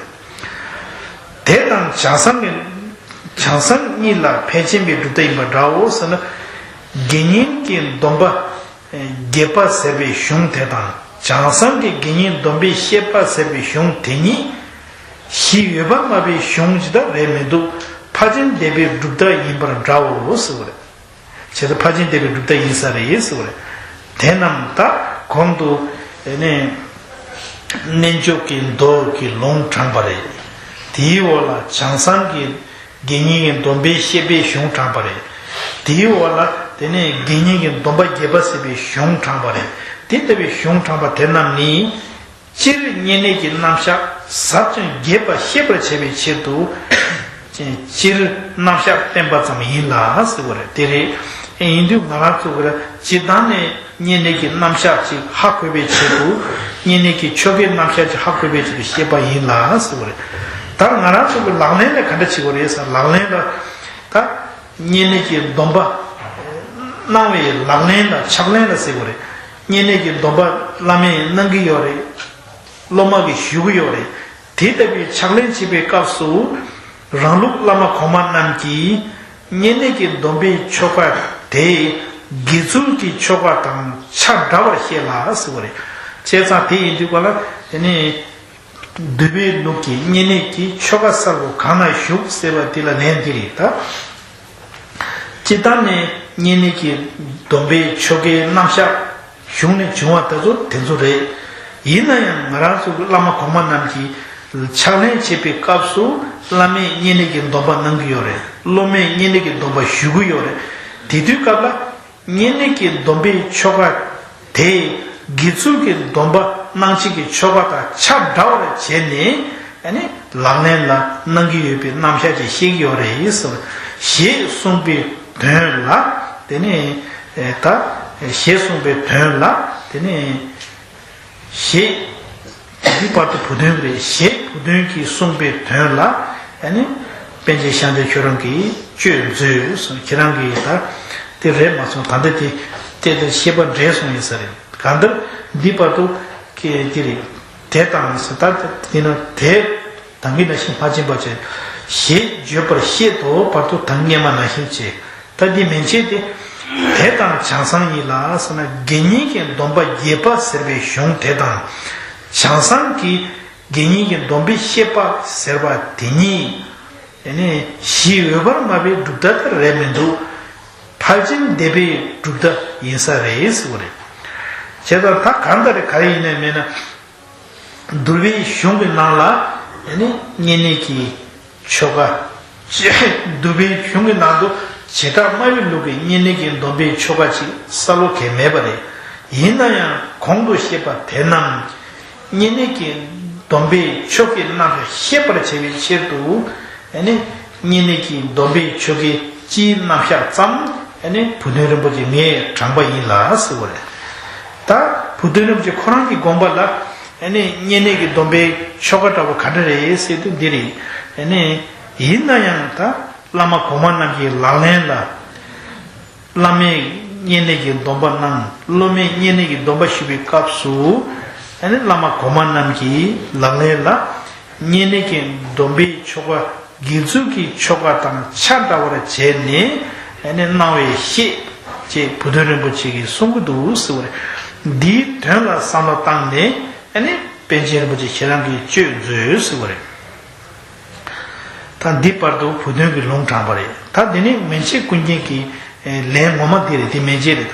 དེ་དང་བྱང་སེམས་ཀྱི་བྱང་སེམས་གཉིས་ལ་ཕལ་ཆེན་པའི་སྒྲུབ་ཐབས་ཡིན་པ་འདྲའོ་ཟེར་ན། དགེ་བསྙེན་གྱི་སྡོམ་པ་རྒྱས་པ་ཟེར་བའི་གཞུང་དེ་དང་བྱང་སེམས་ཀྱི་དགེ་བསྙེན་སྡོམ་པའི་བཤེས་པ་ཟེར་བའི་གཞུང་དེ་གཉིས་གཞི་ཡོད་པར་སྨྲ་བའི་གཞུང་ཇི་ལྟར་རེད་མི་འདུག། ཕར་ཕྱིན་བདེ་བའི་སྒྲུབ་ཐབས་ཡིན་པར་འདྲའོ་ཟེར་བ་རེད། བྱས་ཙང་ཕར་ཕྱིན་བདེ་བའི་སྒྲུབ་ཐབས་ཡིན་ས་རེད་ཟེར་བ་རེད། དེ་རྣམས་ད་གོང་དུ་ནས་རྣལ་འབྱོར་གྱི་མདོ་གི་ལུང་དྲངས་པ་རེད། དེའི་འོག་ལ་བྱང་སེམས་ཀྱི་དགེ་བསྙེན་གྱི་སྡོམ་པའི་བཤེས་པའི་གཞུང་དྲངས་པ་རེད། དེའི་འོག་ལ་དེ་ནས་དགེ་བསྙེན་གྱི་སྡོམ་པ་རྒྱས་པ་ཟེར་བའི་གཞུང་དྲངས་པ་རེད། དེ་ལྟ་བུའི་གཞུང་དྲངས་པ་དེ་རྣམས་ནི། སྤྱིར་བསྙེན་གནས་ཀྱི་རྣམ་གཞག་ཟབ་ཅིང་རྒྱས་པ་ཤེས་པར་བྱ་བའི་ཕྱིར་དུ། སྤྱིར་རྣམ་གཞག་བསྟན་པ་ཙམ་ཡིན་ལ་ཟེར་བ་རེད། དེ་རེད། ཡིན་དུས་ང་རང་ཚོ་གི་ལ་སྤྱིར་བཏང་ནས་བསྙེན་གནས་ཀྱི་རྣམ་གཞག་ཅིག་ཧ་གོ་བའི་ཆེད་དུ། བསྙེན་གནས་ཀྱི་ཆོ་གའི་རྣམ་གཞག་ཅིག་ཧ་གོ་བའི་ཆེད་དུ་བཤད་པ་ཡིན་ལ་ཟེར་བ་རེད། ད་ང་རང་ཚོ་གི་ལག་ལེན་ལ་ག་འདྲ་བྱེད་དགོས་རེད་ཟེར། ལག་ལེན་ལ་ད་བསྙེན་གནས་ཀྱི་སྡོམ་པ་གནང་བའི་ལག་ལེན་ལ་ཕྱག་ལེན་ལ་ཟེར་དགོས་རེད། བསྙེན་གནས་ཀྱི་སྡོམ་པ་བླ་མས་གནང་གི་ཡོད་རེད། སློབ་མ་གིས་ཞུ་གི་ཡོད་རེད། དེ་ལྟ་བུའི་ཕྱག་ལེན་བྱེད་པའི་སྐབས་སུ། རང་ལུགས་བླ་མ་གོང་མ་རྣམས་ཀྱིས་བསྙེན་གནས་ཀྱི་སྡོམ་པའི་ཆོ་ག་དེ་དགེ་ཚུལ་གྱི་ཆོ་ག་དང་ཆ་འདྲ་བར་བཤད་ལ་ཟེར་བ་རེད། བྱས་ཙང་དེ་ཡིན་དུས་ག་ལ་དེ་ནས་འདུལ་བའི་ལུགས་ཀྱི་བསྙེན་གནས་ཀྱི་ཆོ་ག་གསལ་པོ་གང་ན་བཞུགས་ཟེར་བ་དེ་ལ་ལན་འདི་རེད་ད། སྤྱིར་བཏང་ནས་བསྙེན་གནས་ཀྱི་སྡོམ་པའི་ཆོ་གའི་རྣམ་གཞག་གཞུང་ནས་བྱུང་བ་དེ་ཚོ་དེ་ཚོ་རེད། ཡིན་ན་ཡང་ང་རང་ཚོ་གི་བླ་མ་གོང་མ་རྣམས་ཀྱིས་ཕྱག་ལེན་བྱེད་པའི་སྐབས་སུ་བླ་མས་བསྙེན་གནས་ཀྱི་སྡོམ་པ་གནང་གི་ཡོད་རེད། སློབ་མས་བསྙེན་གནས་ཀྱི་སྡོམ་པ་ཞུ་གི་ཡོད་རེད། དེ་དུས་སྐབས་ལ་བསྙེན་གནས་ཀྱི་སྡོམ་པའི་ཆོ་ག་དེ་དགེ་ཚུལ་གྱི་སྡོམ་པ་གནང་བྱེད་ཀྱི་ཆོ་ག་དང་ཆ་འདྲ་བར་བྱས་ནས་ཨ་ནི་ལག་ལེན་ལ་གནང་གི་ཡོད་པའི་རྣམ་གཞག་ཅིག་བཤད་ཀྱི་ཡོད་རེད་ཟེར། ཞེས་གསུངས་པའི་དོན་ལ་དེ་ནས་ད་ཞེས་གསུངས་པའི་དོན་ལ་དེ་ནས། ཞེས། འདི་བར་དུ་བུ་སྟོན་རེད། ཞེས་བུ་སྟོན་གྱིས་གསུངས་པའི་དོན་ལ་ཨ་ནི་པཎ་ཆེན་ཤཱནྟི་ཁྱོད་རང་གིས་གཅོད་མཛོད་གསུངས། ཁྱེད་རང་གིས་ད་དེ་རེད་མ་སོང་། ད་ལྟ་དེ་དེ་དེ་བཤད་པ་འདྲེས་སོང་ཡིན་ས་རེད། གང་ལྟར་འདི་བར་དུ་ཀྱེ་འདི་རེད། དེ་དང་ཟེར་ད་འདི་ན་དེ་ད་གིན་ནང་བཞིན་ཕར་ཕྱིན་པ་བྱས། ཞེས་བརྗོད་པར་བཤད་དོ། བར་དུ་ད་སྔས་མ་ནང་བཞིན་བྱས། ད་འདི་མན་ཆད་དེ། དེ་དང་བྱང་སེམས་ཡིན་ལ་ཟེར་ན། དགེ་བསྙེན་གྱི་སྡོམ་པ་བརྒྱད་པ་ཟེར་བའི་གཞུང་དེ་དང་། བྱང་སེམས་ཀྱི་དགེ་བསྙེན་གྱི་སྡོམ་པའི་བཤད་པ་ཟེར་བ་དེ་གཉིས། དེ་ནི་གཞི་འོད་དཔག་མེད་པའི་གྲུབ་མཐའ་དེ་རེད་མི་འདུག། ཕར་ཕྱིན་བདེན་པའི་གྲུབ་མཐའ་ཡིན་ས་རེད་ཟེར་བ་རེད། བྱས་ཙང་ད་གང་ལྟར་ག་རེ་ཡིན་ནའི་མིན་ན། འདུལ་བའི་གཞུང་གི་ནང་ལ་ཨ་ནི་བསྙེན་གནས་ཀྱི་ཆོ་ག། འདུལ་བའི་གཞུང་གི་ནང་དུ་བྱེ་བྲག་སྨྲ་བའི་ལུགས་ཀྱི་བསྙེན་གནས་ཀྱི་སྡོམ་པའི་ཆོ་ག་ཅིག་གསལ་པོ་གང་ཡང་མེད་པ་རེད། ཡིན་ན་ཡང་གོང་དུ་བཤད་པ་དེ་རྣམས་བསྙེན་གནས་ཀྱི་སྡོམ་པའི་ཆོ་གའི་རྣམ་གཞག་ཤེས་པར་བྱ་བའི་ཕྱིར་དུ། ཨ་ནི་བསྙེན་གནས་ཀྱི་སྡོམ་པའི་ཆོ་གའི་སྤྱིའི་རྣམ་གཞག་ཙམ་ཨ་ནི་བུ་སྟོན་རིན་པོ་ཆེ་ངས་དྲངས་པ་ཡིན་ལ་ཟེར་བ་རེད། ད་བུ་སྟོན་རིན་པོ་ཆེ་ཁོ་རང་གི་དགོངས་པ་ལ། ཨ་ནི་བསྙེན་གནས་ཀྱི་སྡོམ་པའི་ཆོ་ག་འདྲ་བོ་ག་འདྲ་རེད་ཟེར་དུས་འདི་རེད། ཨ་ནི་ཡིན་ན་ཡང་ད་བླ་མ་གོང་མ་རྣམས་ཀྱི་ལག་ལེན་ལ། བླ་མས་བསྙེན་གནས་ཀྱི་སྡོམ་པ་གནང་། སློབ་མས་བསྙེན་གནས་ཀྱི་སྡོམ་པ་ཞུ་བའི་སྐབས་སུ། ཨ་ནི་བླ་མ་གོང་མ་རྣམས་ཀྱི་ལག་ལེན་ལ། བསྙེན་གནས་ཀྱི་སྡོམ་པའི་ཆོ་ག་དགེ་ཚུལ་གྱི་ཆོ་ག་དང་ཆ་འདྲ་བར་བྱས་ནས་ཨ་ནི་གནང་བས་ཤེས། ཅེས་བུ་སྟོན་རིན་པོ་ཆེ་གིས་གསུང་གི་འདུག་ཟེར་བ་རེད། འདིའི་དོན་ལ་བསམ་བློ་བཏང་ནས་ཨ་ནི་པཎ་ཆེན་རིན་པོ་ཆེ་ཁྱེད་རང་གིས་གཅོད་མཛོད་ཟེར་བ་རེད། ད་འདི་བར་དུ་བུ་སྟོན་གྱིས་ལུང་དྲངས་པ་རེད། ད་འདི་ནི་མན་ཆད་ཀུན་མཁྱེན་གྱི་ལན་ངོ་མ་འདི་རེད། འདི་མན་ཆད་རེད། ད་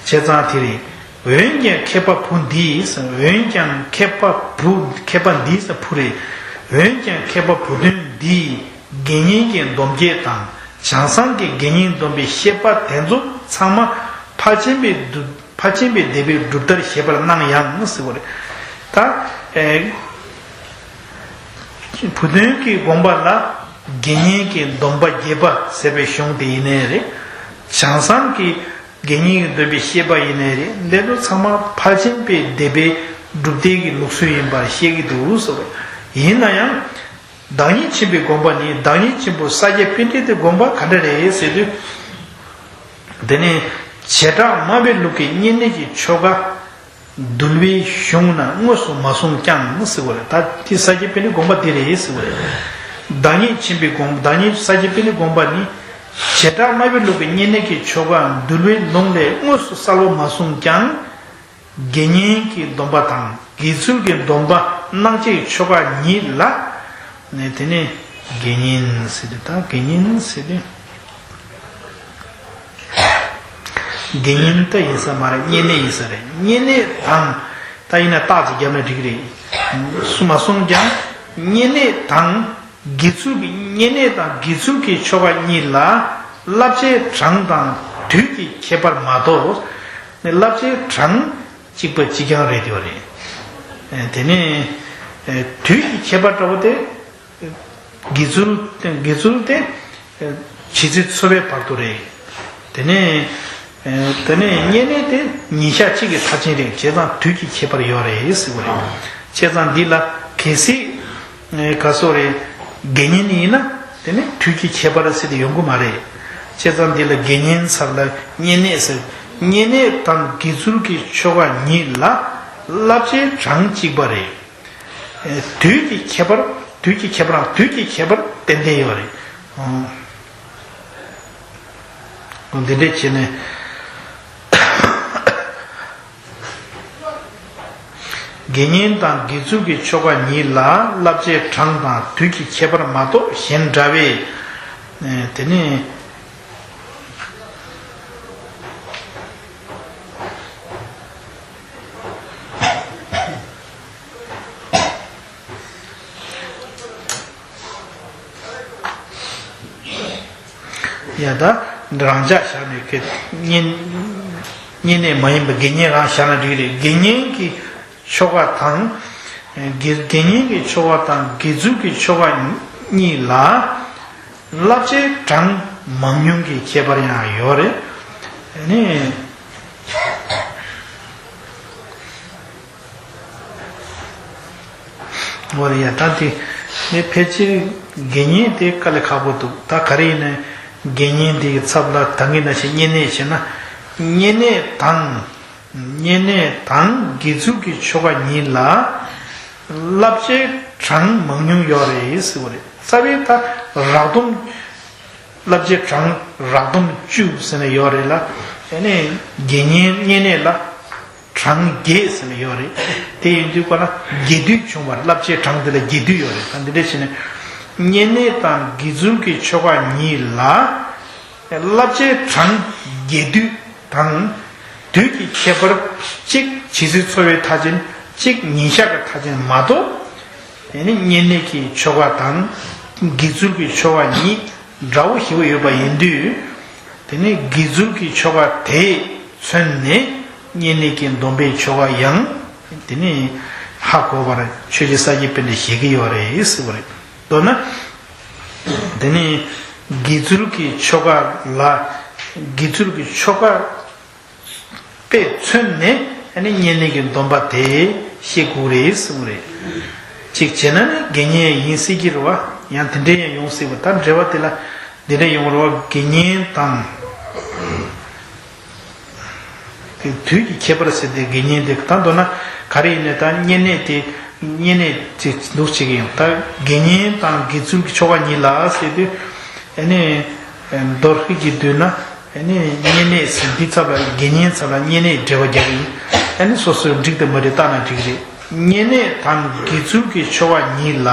བྱས་ཙང་དེ་རེད། འོན་ཀྱང་མཁས་པ་བུ་འདིས། འོན་ཀྱང་མཁས་པ་བུ། མཁས་པ་འདིས་བུ་རེད། འོན་ཀྱང་མཁས་པ་བུ་སྟོན་འདིས་དགེ་བསྙེན་གྱི་སྡོམ་བརྒྱད་དང་། བྱང་སེམས་ཀྱི་དགེ་བསྙེན་སྡོམ་པའི་བཤད་པ་དེ་ཚོ་ཚང་མ་ཕར་ཕྱིན་པའི་སྡུ། ཕར་ཕྱིན་པའི་བདེན་པའི་གྲུབ་མཐར་བཞེད་པར་སྣང་ཡང་ཟེར་བ་རེད། ད་ཨེ། བུ་སྟོན་གྱི་དགོངས་པ་ལ་དགེ་བསྙེན་གྱི་སྡོམ་པ་བརྒྱད་པ་ཟེར་བའི་གཞུང་དེ་ཡིན་ནའི་རེད། བྱང་སེམས་ཀྱི་དགེ་བསྙེན་གྱི་སྡོམ་པའི་བཤད་པ་ཡིན་ནའི་རེད། འདི་ཚོ་ཚང་མ་ཕར་ཕྱིན་པའི་བདེན་པའི་གྲུབ་མཐའི་གི་ལུགས་སྲོལ་ཡིན་པར་བཤད་ཀྱི་འདུག་ཟེར་བ་ཡིན་ན་ཡང་། བདག་ཉིད་ཆེན་པོའི་དགོངས་པ་ནི། བདག་ཉིད་ཆེན་པོ་ས་སྐྱ་པཎྜི་ཏའི་དགོངས་པ་ག་འདྲ་རེད་ཟེར་དུས། དེ་ནི་བྱེ་བྲག་སྨྲ་བའི་ལུགས་ཀྱི་བསྙེན་གནས་ཀྱི་ཆོ་ག་འདུལ་བའི་གཞུང་ན་དངོས་སུ་མ་གསུངས་ཀྱང་ཟེར་བ་རེད། ད་དེ་ས་སྐྱ་པཎྜི་ཏའི་དགོངས་པ་འདི་རེད་ཟེར་བ་རེད། བདག་ཉིད་ཆེན་པོའི་དགོངས། བདག་ཉིད་ས་སྐྱ་པཎྜི་ཏའི་དགོངས་པ་ནི། བྱེ་བྲག་སྨྲ་བའི་ལུགས་ཀྱི་བསྙེན་གནས་ཀྱི་ཆོ་ག་འདུལ་བའི་ལུང་ལས་དངོས་སུ་གསལ་པོ་མ་གསུངས་ཀྱང་། དགེ་བསྙེན་གྱི་སྡོམ་པ་དང་དགེ་ཚུལ་གྱི་སྡོམ་པ་གནང་བྱའི་ཆོ་ག་ཉིད་ལ། ནས་དེ་ནས་དགེ་བསྙེན་ཟེར་དུས། ད་དགེ་བསྙེན་ཟེར་དུས། དགེ་བསྙེན་ད་ཡིན་ས་མ་རེད། བསྙེན་གནས་ཡིན་ས་རེད། བསྙེན་གནས་དང་། ད་ཡིན་ན་རྟགས་ཅིག་བརྒྱབ་ན་འགྲིག་གི་རེད། སུ་མ་གསུངས་ཀྱང་བསྙེན་གནས་དང་། དགེ་ཚུལ་གྱི། བསྙེན་གནས་དང་དགེ་ཚུལ་གྱི་ཆོ་ག་གཉིས་ལ་བསླབ་བྱའི་གྲངས་དང་དུས་ཀྱི་ཁྱད་པར་མ་གཏོགས། བསླབ་བྱའི་གྲངས་གཅིག་པ་གཅིག་རྐྱང་རེད། དེ་བ་རེད། དེ་ནས་དུས་ཀྱི་ཁྱད་པར་འདྲ་བོ་དེ། དགེ་ཚུལ། དགེ་ཚུལ་དེ་བྱི་ཙི་ཚོ་པའི་བར་དུ་རེད། དེ་ནས། ཨེ། དེ་ནས་བསྙེན་གནས་དེ་ཉིན་ཞག་གཅིག་གི་མཐར་ཕྱིན་རེད། བྱས་ཙང་དུས་ཀྱི་ཁྱད་པར་ཡོད་རེད་ཟེར་བ་རེད། བྱས་ཙང་འདི་ལ་གལ་སྲིད། ཨེ། ག་སོ་རེད། དགེ་བསྙེན་ཡིན་ན་དེ་ནི་དུས་ཀྱི་ཁྱད་པར་ཟེར་དེ་ཡོང་གི་མ་རེད། བྱས་ཙང་འདི་ལ་དགེ་བསྙེན་ཟེར་ལ་བསྙེན་གནས་ཟེར། བསྙེན་གནས་དང་དགེ་ཚུལ་གྱི་ཆོ་ག་ཉིད་ལ་བསླབ་བྱའི་གྲངས་གཅིག་པ་རེད། ཨེ། དུས་ཀྱི་ཁྱད་པར། དུས་ཀྱི་ཁྱད་པར། དུས་ཀྱི་ཁྱད་པར་ཏན་ཏན་ཡོད་རེད། ཨོ། འདི་འདྲས་བྱས་ནས། དགེ་བསྙེན་དང་དགེ་ཚུལ་གྱི་ཆོ་ག་ཉིད་ལ་བསླབ་བྱའི་གྲངས་དང་དུས་ཀྱི་ཁྱད་པར་མ་གཏོགས་གཞན་འདྲ་བས། ཨེ། དེ་ནི། ཡ། ད་རང་འཇགས་བཞག་ནས་ཀྱི་བསྙེན། བསྙེན་གནས་མ་ཡིན་པ་དགེ་བསྙེན་རང་བཞག་ན་འགྲིག་རེད། དགེ་བསྙེན་གྱི་ཆོ་ག་དང་། དགེ། དགེ་བསྙེན་གྱི་ཆོ་ག་དང་དགེ་ཚུལ་གྱི་ཆོ་ག་གཉིས་ལ་བསླབ་བྱའི་གྲངས་མང་ཉུང་གི་ཁྱད་པར་ཡང་ཡོད་རེད། ཨ་ནི། འོ་ཡ། ད་དེ་ནི་ཕལ་ཆེར་དགེ་བསྙེན་དེ་དཀའ་ལས་ཁག་པོ་འདུག། ད་ག་རེ་ཡིན་ནའི་དགེ་བསྙེན་དེ་གི་ཚབ་ལ་ད་གིན་ནང་བཞིན་བསྙེན་གནས་བྱས་ན། བསྙེན་གནས་དང་། བསྙེན་གནས་དང་དགེ་ཚུལ་གྱི་ཆོ་ག་གཉིས་ལ་བསླབ་བྱའི་གྲངས་མང་ཉུང་ཡོད་རེད་ཟེར་བ་རེད། རྩ་བའི་ད་རགས་སྡོམ། བསླབ་བྱའི་གྲངས་རགས་བསྡོམས་བཅུ་ཟེར་ནས་ཡོད་རེད་ལ། ཨ་ནི་དགེ་བསྙེན་བསྙེན་གནས་ལ་གྲངས་བརྒྱད་ཟེར་ནས་ཡོད་རེད། དེ་ཡིན་དུས་ཀ་ན་རྒྱས་བསྡུས་བྱུང་བར་བསླབ་བྱའི་གྲངས་དེ་ལ་རྒྱས་བསྡུས་ཡོད་རེད། ད་འདི་འདྲ་བྱས་ནས་བསྙེན་གནས་དང་དགེ་ཚུལ་གྱི་ཆོ་ག་ཉིད་ལ། བསླབ་བྱའི་གྲངས་རྒྱས་བསྡུས་དང་། དུས་ཀྱི་ཁྱད་པར་གཅིག་ཇི་སྲིད་འཚོ་བའི་མཐར་ཕྱིན། གཅིག་ཉིན་ཞག་གི་མཐར་ཕྱིན་མ་གཏོགས། དེ་ནི་བསྙེན་གནས་ཀྱི་ཆོ་ག་དང་། དགེ་ཚུལ་གྱི་ཆོ་ག་གཉིས་འདྲ་བོ་ཞེ་པོ་ཡོད་པ་ཡིན་དུས། དེ་ནི་དགེ་ཚུལ་གྱི་ཆོ་ག་དེས་མཚོན་ནས་བསྙེན་གནས་ཀྱི་སྡོམ་པའི་ཆོ་ག་ཡང་དེ་ནི་ཧ་གོ་བར་ཆོས་རྗེ་ས་སྐྱ་པཎྜི་ཏས་བཞེད་ཀྱི་ཡོད་རེད་ཟེར་བ་རེད། མདོར་ན། དེ་ནི་དགེ་ཚུལ་གྱི་ཆོ་ག་ལ། དགེ་ཚུལ་གྱི་ཆོ་ག་པས་མཚོན་ནས་ཨ་ནི་བསྙེན་གནས་ཀྱི་སྡོམ་པ་དེ་བཤད་དགོས་རེད་གསུངས་རེད། གཅིག་བྱས་ན་ནི་དགེ་བསྙེན་ཡིན་སྲིད་ཀྱི་རེད་བ། ཡང་དེ་འདྲ་ཡང་ཡོང་སྲིད་པ། ད་འགྲེལ་བ་དེ་ལ་འདི་འདྲ་ཡོང་རེད་བ། དགེ་བསྙེན་དང་། དེ་དུས་ཀྱི་ཁྱད་པར་ཟེར་ཏེ་དགེ་བསྙེན་དེ་ད་མདོར་ན་ག་རེ་ཡིན་ནའི་ད་བསྙེན་གནས་དེ་བསྙེན་གནས་དེ་འདུག་བྱེད་ཀྱི་ཡོང་། ད་དགེ་བསྙེན་དང་དགེ་ཚུལ་གྱི་ཆོ་ག་ཉིད་ལ་ཟེར་དུས་ཨ་ནི་མདོ་ཧིག་གི་དུས་ན། ཨ་ནི་བསྙེན་གནས་ཟེར་འདི་ཚབ་ལ་དགེ་བསྙེན་ཚབ་ལ་བསྙེན་གནས་འགྲེལ་བ་རྒྱག་གི་ཡིན། ཨ་ནི་སོ་སོའི་འགྲིག་དང་མ་འགྲིག་བལྟས་ན་འགྲིག་རེད། བསྙེན་གནས་དང་དགེ་ཚུལ་གྱི་ཆོ་ག་ཉིད་ལ་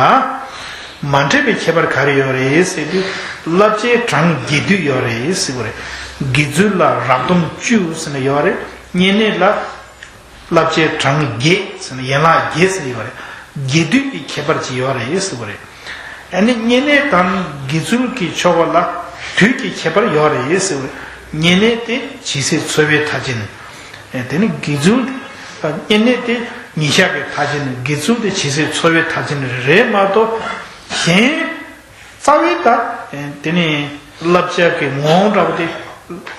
མ་འདྲེས་པའི་ཁྱད་པར་ག་རེ་ཡོད་རེད་ཟེར་དུས། བསླབ་བྱའི་གྲངས་རྒྱས་བསྡུས་ཡོད་རེད་ཟེར་བ་རེད། དགེ་ཚུལ་ལ་རགས་བསྡོམས་བཅུ་ཟེར་ནས་ཡོད་རེད། བསྙེན་གནས་ལ་བསླབ་བྱའི་གྲངས་བརྒྱད་ཟེར་ནས་ཡན་ལག་བརྒྱད་ཟེར་ནས་ཡོད་རེད། རྒྱས་བསྡུས་ཀྱི་ཁྱད་པར་ཅིག་ཡོད་རེད་ཟེར་བ་རེད། ཨ་ནི་བསྙེན་གནས་དང་དགེ་ཚུལ་གྱི་ཆོ་ག་ལ་དུས་ཀྱི་ཁྱད་པར་ཡོད་རེད་ཟེར་བ་རེད། བསྙེན་གནས་དེ་ཇི་སྲིད་འཚོ་བའི་མཐར་ཕྱིན། དེ་ནི་དགེ་ཚུལ། བསྙེན་གནས་དེ་ཉིན་ཞག་གི་མཐར་ཕྱིན། དགེ་ཚུལ་དེ་ཇི་སྲིད་འཚོ་བའི་མཐར་ཕྱིན་རེད་མ་གཏོགས། གཞན་རྩ་བའི་ད་དེ་ནི་བསླབ་བྱ་གི་ངོ་བོ་འདྲ་བོ་དེ་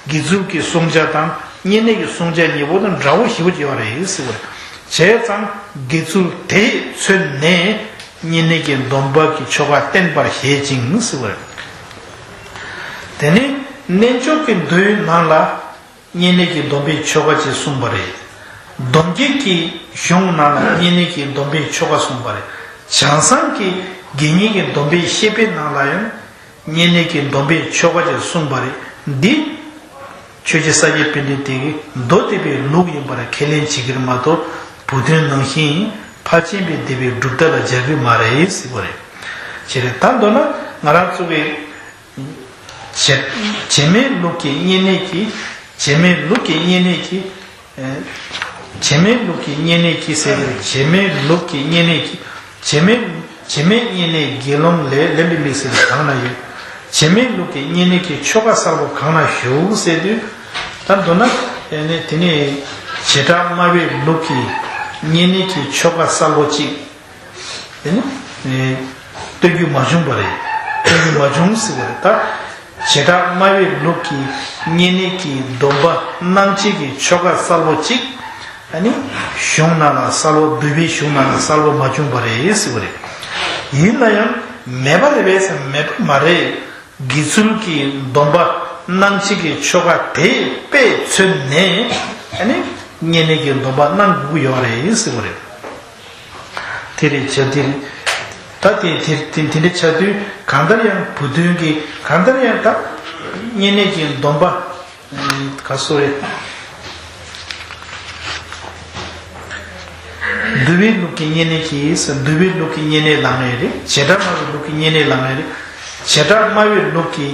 དགེ་ཚུལ་གྱི་བསྲུང་བྱ་དང་བསྙེན་གནས་ཀྱི་བསྲུང་བྱ་གཉིས་པོ་དང་འདྲ་བོ་ཞེ་པོ་ཅིག་ཡོད་རེད་ཟེར་བ་རེད། བྱས་ཙང་དགེ་ཚུལ་དེས་མཚོན་ནས་བསྙེན་གནས་ཀྱི་སྡོམ་པ་གི་ཆོ་ག་བསྟན་པར་བཞེད་ཅིང་ཟེར་བ་རེད། དེ་ནི་རྣལ་འབྱོར་གྱི་མདོའི་ནང་ལ། བསྙེན་གནས་ཀྱི་སྡོམ་པའི་ཆོ་ག་ཅེས་གསུངས་པ་རེད། སྡོམ་རྒྱན་གྱི་གཞུང་ནང་ལ་བསྙེན་གནས་ཀྱི་སྡོམ་པའི་ཆོ་ག་གསུངས་པ་རེད། བྱང་སེམས་ཀྱི་དགེ་བསྙེན་གྱི་སྡོམ་པའི་བཤེས་པའི་ནང་ལ་ཡང་བསྙེན་གནས་ཀྱི་སྡོམ་པའི་ཆོ་ག་ཅེས་གསུངས་པ་རེད། འདི་ཆོས་རྗེ་ས་སྐྱ་པཎྜི་ཏས་མདོ་སྡེ་པའི་ལུགས་ཡིན་པར་ཁས་ལེན་བྱེད་ཀྱི་རེད་མ་གཏོགས། བུ་སྟོན་ནང་བཞིན་ཕར་ཕྱིན་པའི་སྡེ་པའི་སྒྲུབ་ཐབས་ལ་སྦྱར་གྱི་མ་རེད་ཟེར་བ་རེད། བྱས་རེད། ད་མདོར་ན་ང་རང་ཚོ་གི་བྱེ་བྱེ་སྨྲའི་ལུགས་ཀྱི་བསྙེན་གནས་ཀྱི། བྱེ་སྨྲའི་ལུགས་ཀྱི་བསྙེན་གནས་ཀྱི། ཨེ། བྱེ་སྨྲའི་ལུགས་ཀྱི་བསྙེན་གནས་ཀྱི་ཟེར་བའི་བྱེ་སྨྲའི་ལུགས་ཀྱི་བསྙེན་གནས་ཀྱི། བྱེ་སྨྲའི་བྱེ་སྨྲའི་བསྙེན་གནས་དགེ་སློང་ལས་ལེན་པའི་དམིགས་བསལ་གང་ན་ཡོད། བྱེ་སྨྲའི་ལུགས་ཀྱི་བསྙེན་གནས་ཀྱི་ཆོ་ག་གསལ་པོ་གང་ན་བཞུགས་ཟེར་དུས། ད་མདོར་ན་ཨེ་ནས་དེ་ནས་བྱེ་བྲག་སྨྲ་བའི་ལུགས་ཀྱི་བསྙེན་གནས་ཀྱི་ཆོ་ག་གསལ་པོ་གཅིག། དེ་ནི་ཨེ་སྟོན་རྒྱུ་མ་བྱུང་བ་རེད། སྟོན་རྒྱུ་མ་བྱུང་ཟེར་བ་རེད། ད་བྱེ་བྲག་སྨྲ་བའི་ལུགས་ཀྱི་བསྙེན་གནས་ཀྱི་སྡོམ་པ་གནང་བྱེད་ཀྱི་ཆོ་ག་གསལ་པོ་གཅིག། ཨ་ནི་གཞུང་ནང་ལ་གསལ་པོ། འདུལ་བའི་གཞུང་ནང་ལ་གསལ་པོ་མ་བྱུང་བ་རེད་ཟེར་བ་རེད། ཡིན་ན་ཡང་མེད་པ་རེད་པས་ཟེར་མེད་པ་མ་རེད། དགེ་ཚུལ་གྱི་སྡོམ་པ་གནང་བྱེད་ཀྱི་ཆོ་ག་དེ་དཔེ་མཚོན་ནས་ཨ་ནི་བསྙེན་གནས་ཀྱི་སྡོམ་པ་གནང་དགོས་ཀྱི་ཡོད་རེད་ཟེར་བ་རེད། དེ་རེད། བྱས་དེ་རེད། ད་དེ་དེ་དེ་དེ་འདྲ་ཆགས་དུས་གང་ལྟར་ཡང་བུ་སྟོན་གྱི་གང་ལྟར་ཡང་ད་བསྙེན་གནས་ཀྱི་སྡོམ་པ་ག་སོ་རེད། འདུལ་བའི་ལུགས་ཀྱི་བསྙེན་གནས་ཀྱིས། འདུལ་བའི་ལུགས་ཀྱི་བསྙེན་གནས་ལམ་ནས་རེད། བྱེ་བྲག་སྨྲ་བའི་ལུགས་ཀྱི་བསྙེན་གནས་ལམ་ནས་རེད། བྱེ་བྲག་སྨྲ་བའི་ལུགས་ཀྱི།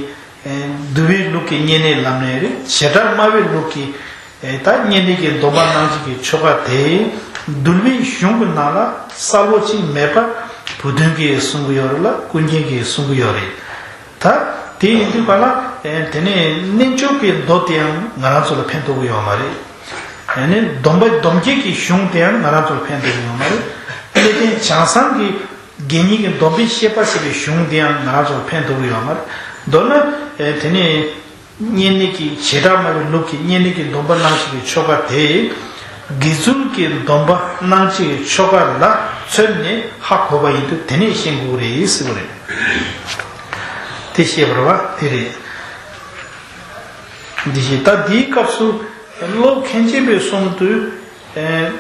ཨེ། འདུལ་བའི་ལུགས་ཀྱི་བསྙེན་གནས་ལམ་ནས་རེད། བྱེ་བྲག་སྨྲ་བའི་ལུགས་ཀྱི། ཨེ། ད་བསྙེན་གནས་ཀྱི་སྡོམ་པ་གནང་བྱེད་ཀྱི་ཆོ་ག་དེ་འདུལ་བའི་གཞུང་གི་ནང་ལ་གསལ་པོ་ཅིག་མེད་པ་བུ་སྟོན་གྱིས་གསུང་གི་ཡོད་རེད་ལ། ཀུན་མཁྱེན་གྱིས་གསུང་གི་ཡོད་རེད། ད་དེ་ཡིན་དུས་ག་ལ། ཨེ། དེ་ནས་རྣལ་འབྱོར་གྱི་མདོ་དེའང་ང་རང་ཚོ་ལ་ཕན་ཐོགས་ཀྱི་ཡོད་མ་རེད། ཨེ་ནི་སྡོམ་པ་སྡོམ་རྒྱན་གྱི་གཞུང་དེའང་ང་རང་ཚོ་ལ་ཕན་ཐོགས་ཀྱི་ཡོད་མ་རེད། དཔེར་ན་བྱང་སེམས་ཀྱི་དགེ་བསྙེན་གྱི་སྡོམ་པའི་བཤེས་པ་ཟེར་བའི་གཞུང་དེའང་ང་རང་ཚོ་ལ་ཕན་ཐོགས་ཀྱི་ཡོད་མ་རེད། མདོར་ན། ཨེ། དེ་ནས་བསྙེན་གནས་ཀྱི་བྱེ་བྲག་སྨྲ་བའི་ལུགས་ཀྱི་བསྙེན་གནས་ཀྱི་སྡོམ་པ་གནང་བྱེད་ཀྱི་ཆོ་ག་དེ་དགེ་ཚུལ་གྱི་སྡོམ་པ་གནང་བྱེད་ཀྱི་ཆོ་ག་ལ་མཚོན་ནས་ཧ་གོ་བ་ཡིན་དུས་དེ་ནས་ཤེས་དགོས་རེད་ཟེར་བ་རེད། དེ་ཤེས་པར་བ་དེ་རེད། འདི་བཞིན་ད་འདིའི་སྐབས་སུ་སློབ་མཁན་ཆེན་པོས་གསུངས་དུས། ཨེ།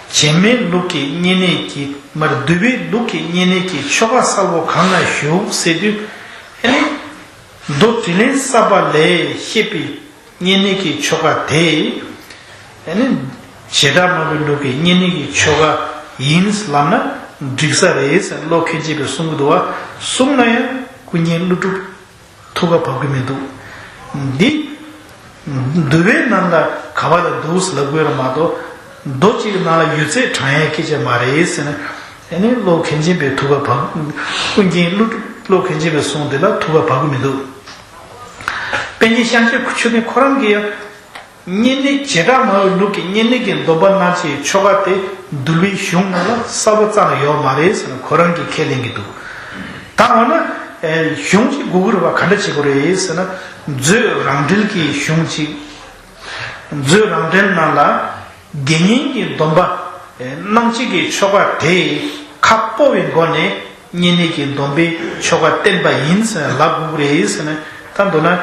བྱེ་སྨྲའི་ལུགས་ཀྱི་བསྙེན་གནས་ཀྱི་མར་འདུལ་བའི་ལུགས་ཀྱི་བསྙེན་གནས་ཀྱི་ཆོ་ག་གསལ་པོ་གང་ན་བཞུགས་ཟེར་དུས། ཨེ་ནི། མདོ་དྲིན་ལན་གསར་པ་ལས་བཤད་པའི་བསྙེན་གནས་ཀྱི་ཆོ་ག་དེ། ཨ་ནི་བྱེ་བྲག་སྨྲ་བའི་ལུགས་ཀྱི་བསྙེན་གནས་ཀྱི་ཆོ་ག་ཡིན་ལབ་ན་འགྲིག་ས་རེད་ཟེར་ནས་བློ་མཁན་ཆེན་པས་གསུང་གི་འདུག་བ། གསུངས་ན་ཡང་ཀུན་མཁྱེན་ཀླུ་སྒྲུབ་ཐུགས་ཁ་བབས་ཀྱི་མི་འདུག་འདི་འདུལ་བའི་ནང་ལ་ག་བ་ལ་འདུག་ཟེར་ལབ་དགོས་ར་མ་གཏོགས། མདོ་གཅིག་གི་ནང་ལ་ཡོད་ཚད་དྲངས་ཡ་སྐད་ཆ་མ་རེད་ཟེར་ནས། ཨ་ནི་བློ་མཁན་ཆེན་པའི་ཐུགས་ཁ་བབས། ཀུན་མཁྱེན་ཀླུ་སྒྲུབ་བློ་མཁན་ཆེན་པའི་གསུང་དེ་ལ་ཐུགས་ཁ་བབས་ཀྱི་མི་འདུག་པཎ་ཆེན་ཤཱཀྱ་མཆོད་རྟེན་ཁོ་རང་གིས་ཡང་། བསྙེན་གནས་བྱེ་བྲག་སྨྲ་བའི་ལུགས་ཀྱི་བསྙེན་གནས་ཀྱི་སྡོམ་པ་གནང་བྱའི་ཆོ་ག་དེ་འདུལ་བའི་གཞུང་ནང་ལ་གསལ་པོ་རྩ་ནས་ཡོད་མ་རེད་ཟེར་ནས་ཁོ་རང་གིས་ཁས་ལེན་གྱི་འདུག་ད་འོ་ན། ཨེ། གཞུང་གཅིག་དགོས་ཀྱི་རེད་བ། ག་འདྲ་བྱེད་དགོས་རེད་ཟེར་ན། མཛོད་རང་འགྲེལ་གྱི་གཞུང་གཅིག་མཛོད་རང་འགྲེལ་ནང་ལ། དགེ་བསྙེན་གྱི་སྡོམ་པ་གནང་བྱེད་ཀྱི་ཆོ་ག་དེ་ཁ་སྤོ་བའི་སྒོ་ནས་བསྙེན་གནས་ཀྱི་སྡོམ་པའི་ཆོ་ག་བསྟན་པ་ཡིན་ཟེར་ལབ་དགོས་རེད་ཟེར་ནས། ད་མདོར་ན་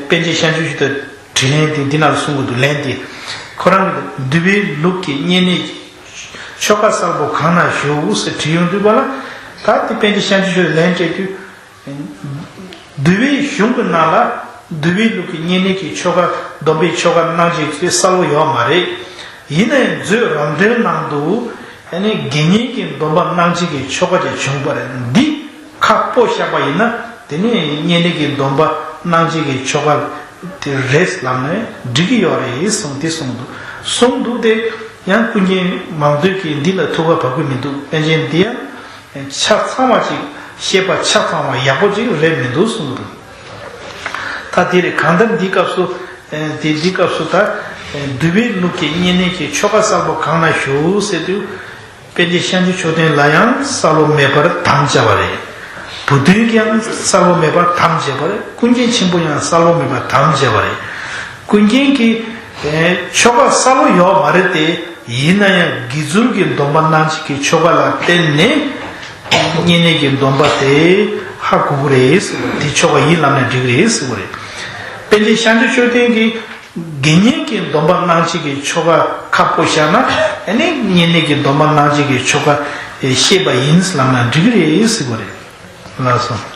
པཎ་ཆེན་ཤཱཀྱ་མཆོག་དང་དྲིན་ལན་དེ་འདི་ནང་ལ་གསུང་གི་འདུག་ལན་དེ། ཁོ་རང་གིས་འདུལ་བའི་ལུགས་ཀྱི་བསྙེན་གནས་ཀྱི་ཆོ་ག་གསལ་པོ་གང་ན་བཞུགས་ཟེར་དྲིས་ཡོང་དུས་པ་ལ། ད་དེ་པཎ་ཆེན་ཤཱཀྱ་མཆོག་ལན་སྤྲད་དུས། འདུལ་བའི་གཞུང་གི་ནང་ལ་འདུལ་བའི་ལུགས་ཀྱི་བསྙེན་གནས་ཀྱི་ཆོ་ག་སྡོམ་པའི་ཆོ་ག་གནང་བྱེད་ཀྱི་གསལ་པོ་ཡོད་མ་རེད། ཡིན་ན་ཡང་མཛོད་རང་འགྲེལ་ནང་དུ། ཨ་ནི་དགེ་བསྙེན་གྱི་སྡོམ་པ་གནང་བྱེད་ཀྱི་ཆོ་ག་ཅིག་བྱུང་བ་རེད། འདི་ཁ་སྤོ་བཞག་པ་ཡིན་ན། དེ་ནི་བསྙེན་གནས་ཀྱི་སྡོམ་པ་གནང་བྱེད་ཀྱི་ཆོ་ག་དེ་རེད་ལབ་ནས་འགྲིག་གི་ཡོད་རེད་གསུངས་ཏེ་གསུངས་འདུག་གསུངས་འདུག་སྟེ། ཡང་ཀུན་མཁྱེན་མང་ཐོས་ཀྱིས་འདི་ལ་ཐུགས་ཁ་བབས་ཀྱི་མི་འདུག་པཎ་ཆེན་འདི་ཡང་ཆ་ཚང་བ་ཅིག་བཤད་པ་ཆ་ཚང་བ་ཡག་པོ་ཅིག་རེད་མི་འདུག་གསུངས་འདུག་ད་དེ་རེད། གང་ལྟར་འདི་སྐབས་སུ། ཨེ། དེ་འདི་སྐབས་སུ་ད། ཨེ། འདུལ་བའི་ལུགས་ཀྱི་བསྙེན་གནས་ཀྱི་ཆོ་ག་གསལ་པོ་གང་ན་བཞུགས་ཟེར་དུས། པཎ་ཆེན་ཤཱཀྱ་མཆོག་ལྡན་ལ་ཡང་གསལ་པོ་མེད་པར་དམ་བཅའ་བ་རེད། བུ་སྟོན་གྱིས་ཡང་གསལ་པོ་མེད་པར་དམ་བཅས་པ་རེད། ཀུན་མཁྱེན་ཆེན་པོ་ཡང་གསལ་པོ་མེད་པར་དམ་བཅས་པ་རེད། ཀུན་མཁྱེན་གྱིས། ཨེ། ཆོ་ག་གསལ་པོ་ཡོད་མ་རེད་དེ། ཡིན་ན་ཡང་དགེ་ཚུལ་གྱི་སྡོམ་པ་གནང་བྱེད་ཀྱི་ཆོ་ག་ལ་བརྟེན་ནས་བསྙེན་གནས་ཀྱི་སྡོམ་པ་དེ་ཧ་གོ་གི་རེད་ཟེར་བ། དེ་ཆོ་ག་ཡིན་ལབ་ན་འགྲིག་གི་རེད་ཟེར་བ་རེད། པཎ་ཆེན་ཤཱཀྱ་མཆོག་ལྡན་གྱིས་དགེ་བསྙེན་གྱི་སྡོམ་པ་གནང་བྱེད་ཀྱི་ཆོ་ག་ཁ་སྤོ་བཞག་ན། ཨ་ནི་བསྙེན་གནས་ཀྱི་སྡོམ་པ་གནང་བྱེད་ཀྱི་ཆོ་ག་བཤད་པ་ཡིན་ལབ་ན་འགྲིག་གི་རེད་ཟེར་བ་རེད། ལགས་སོ།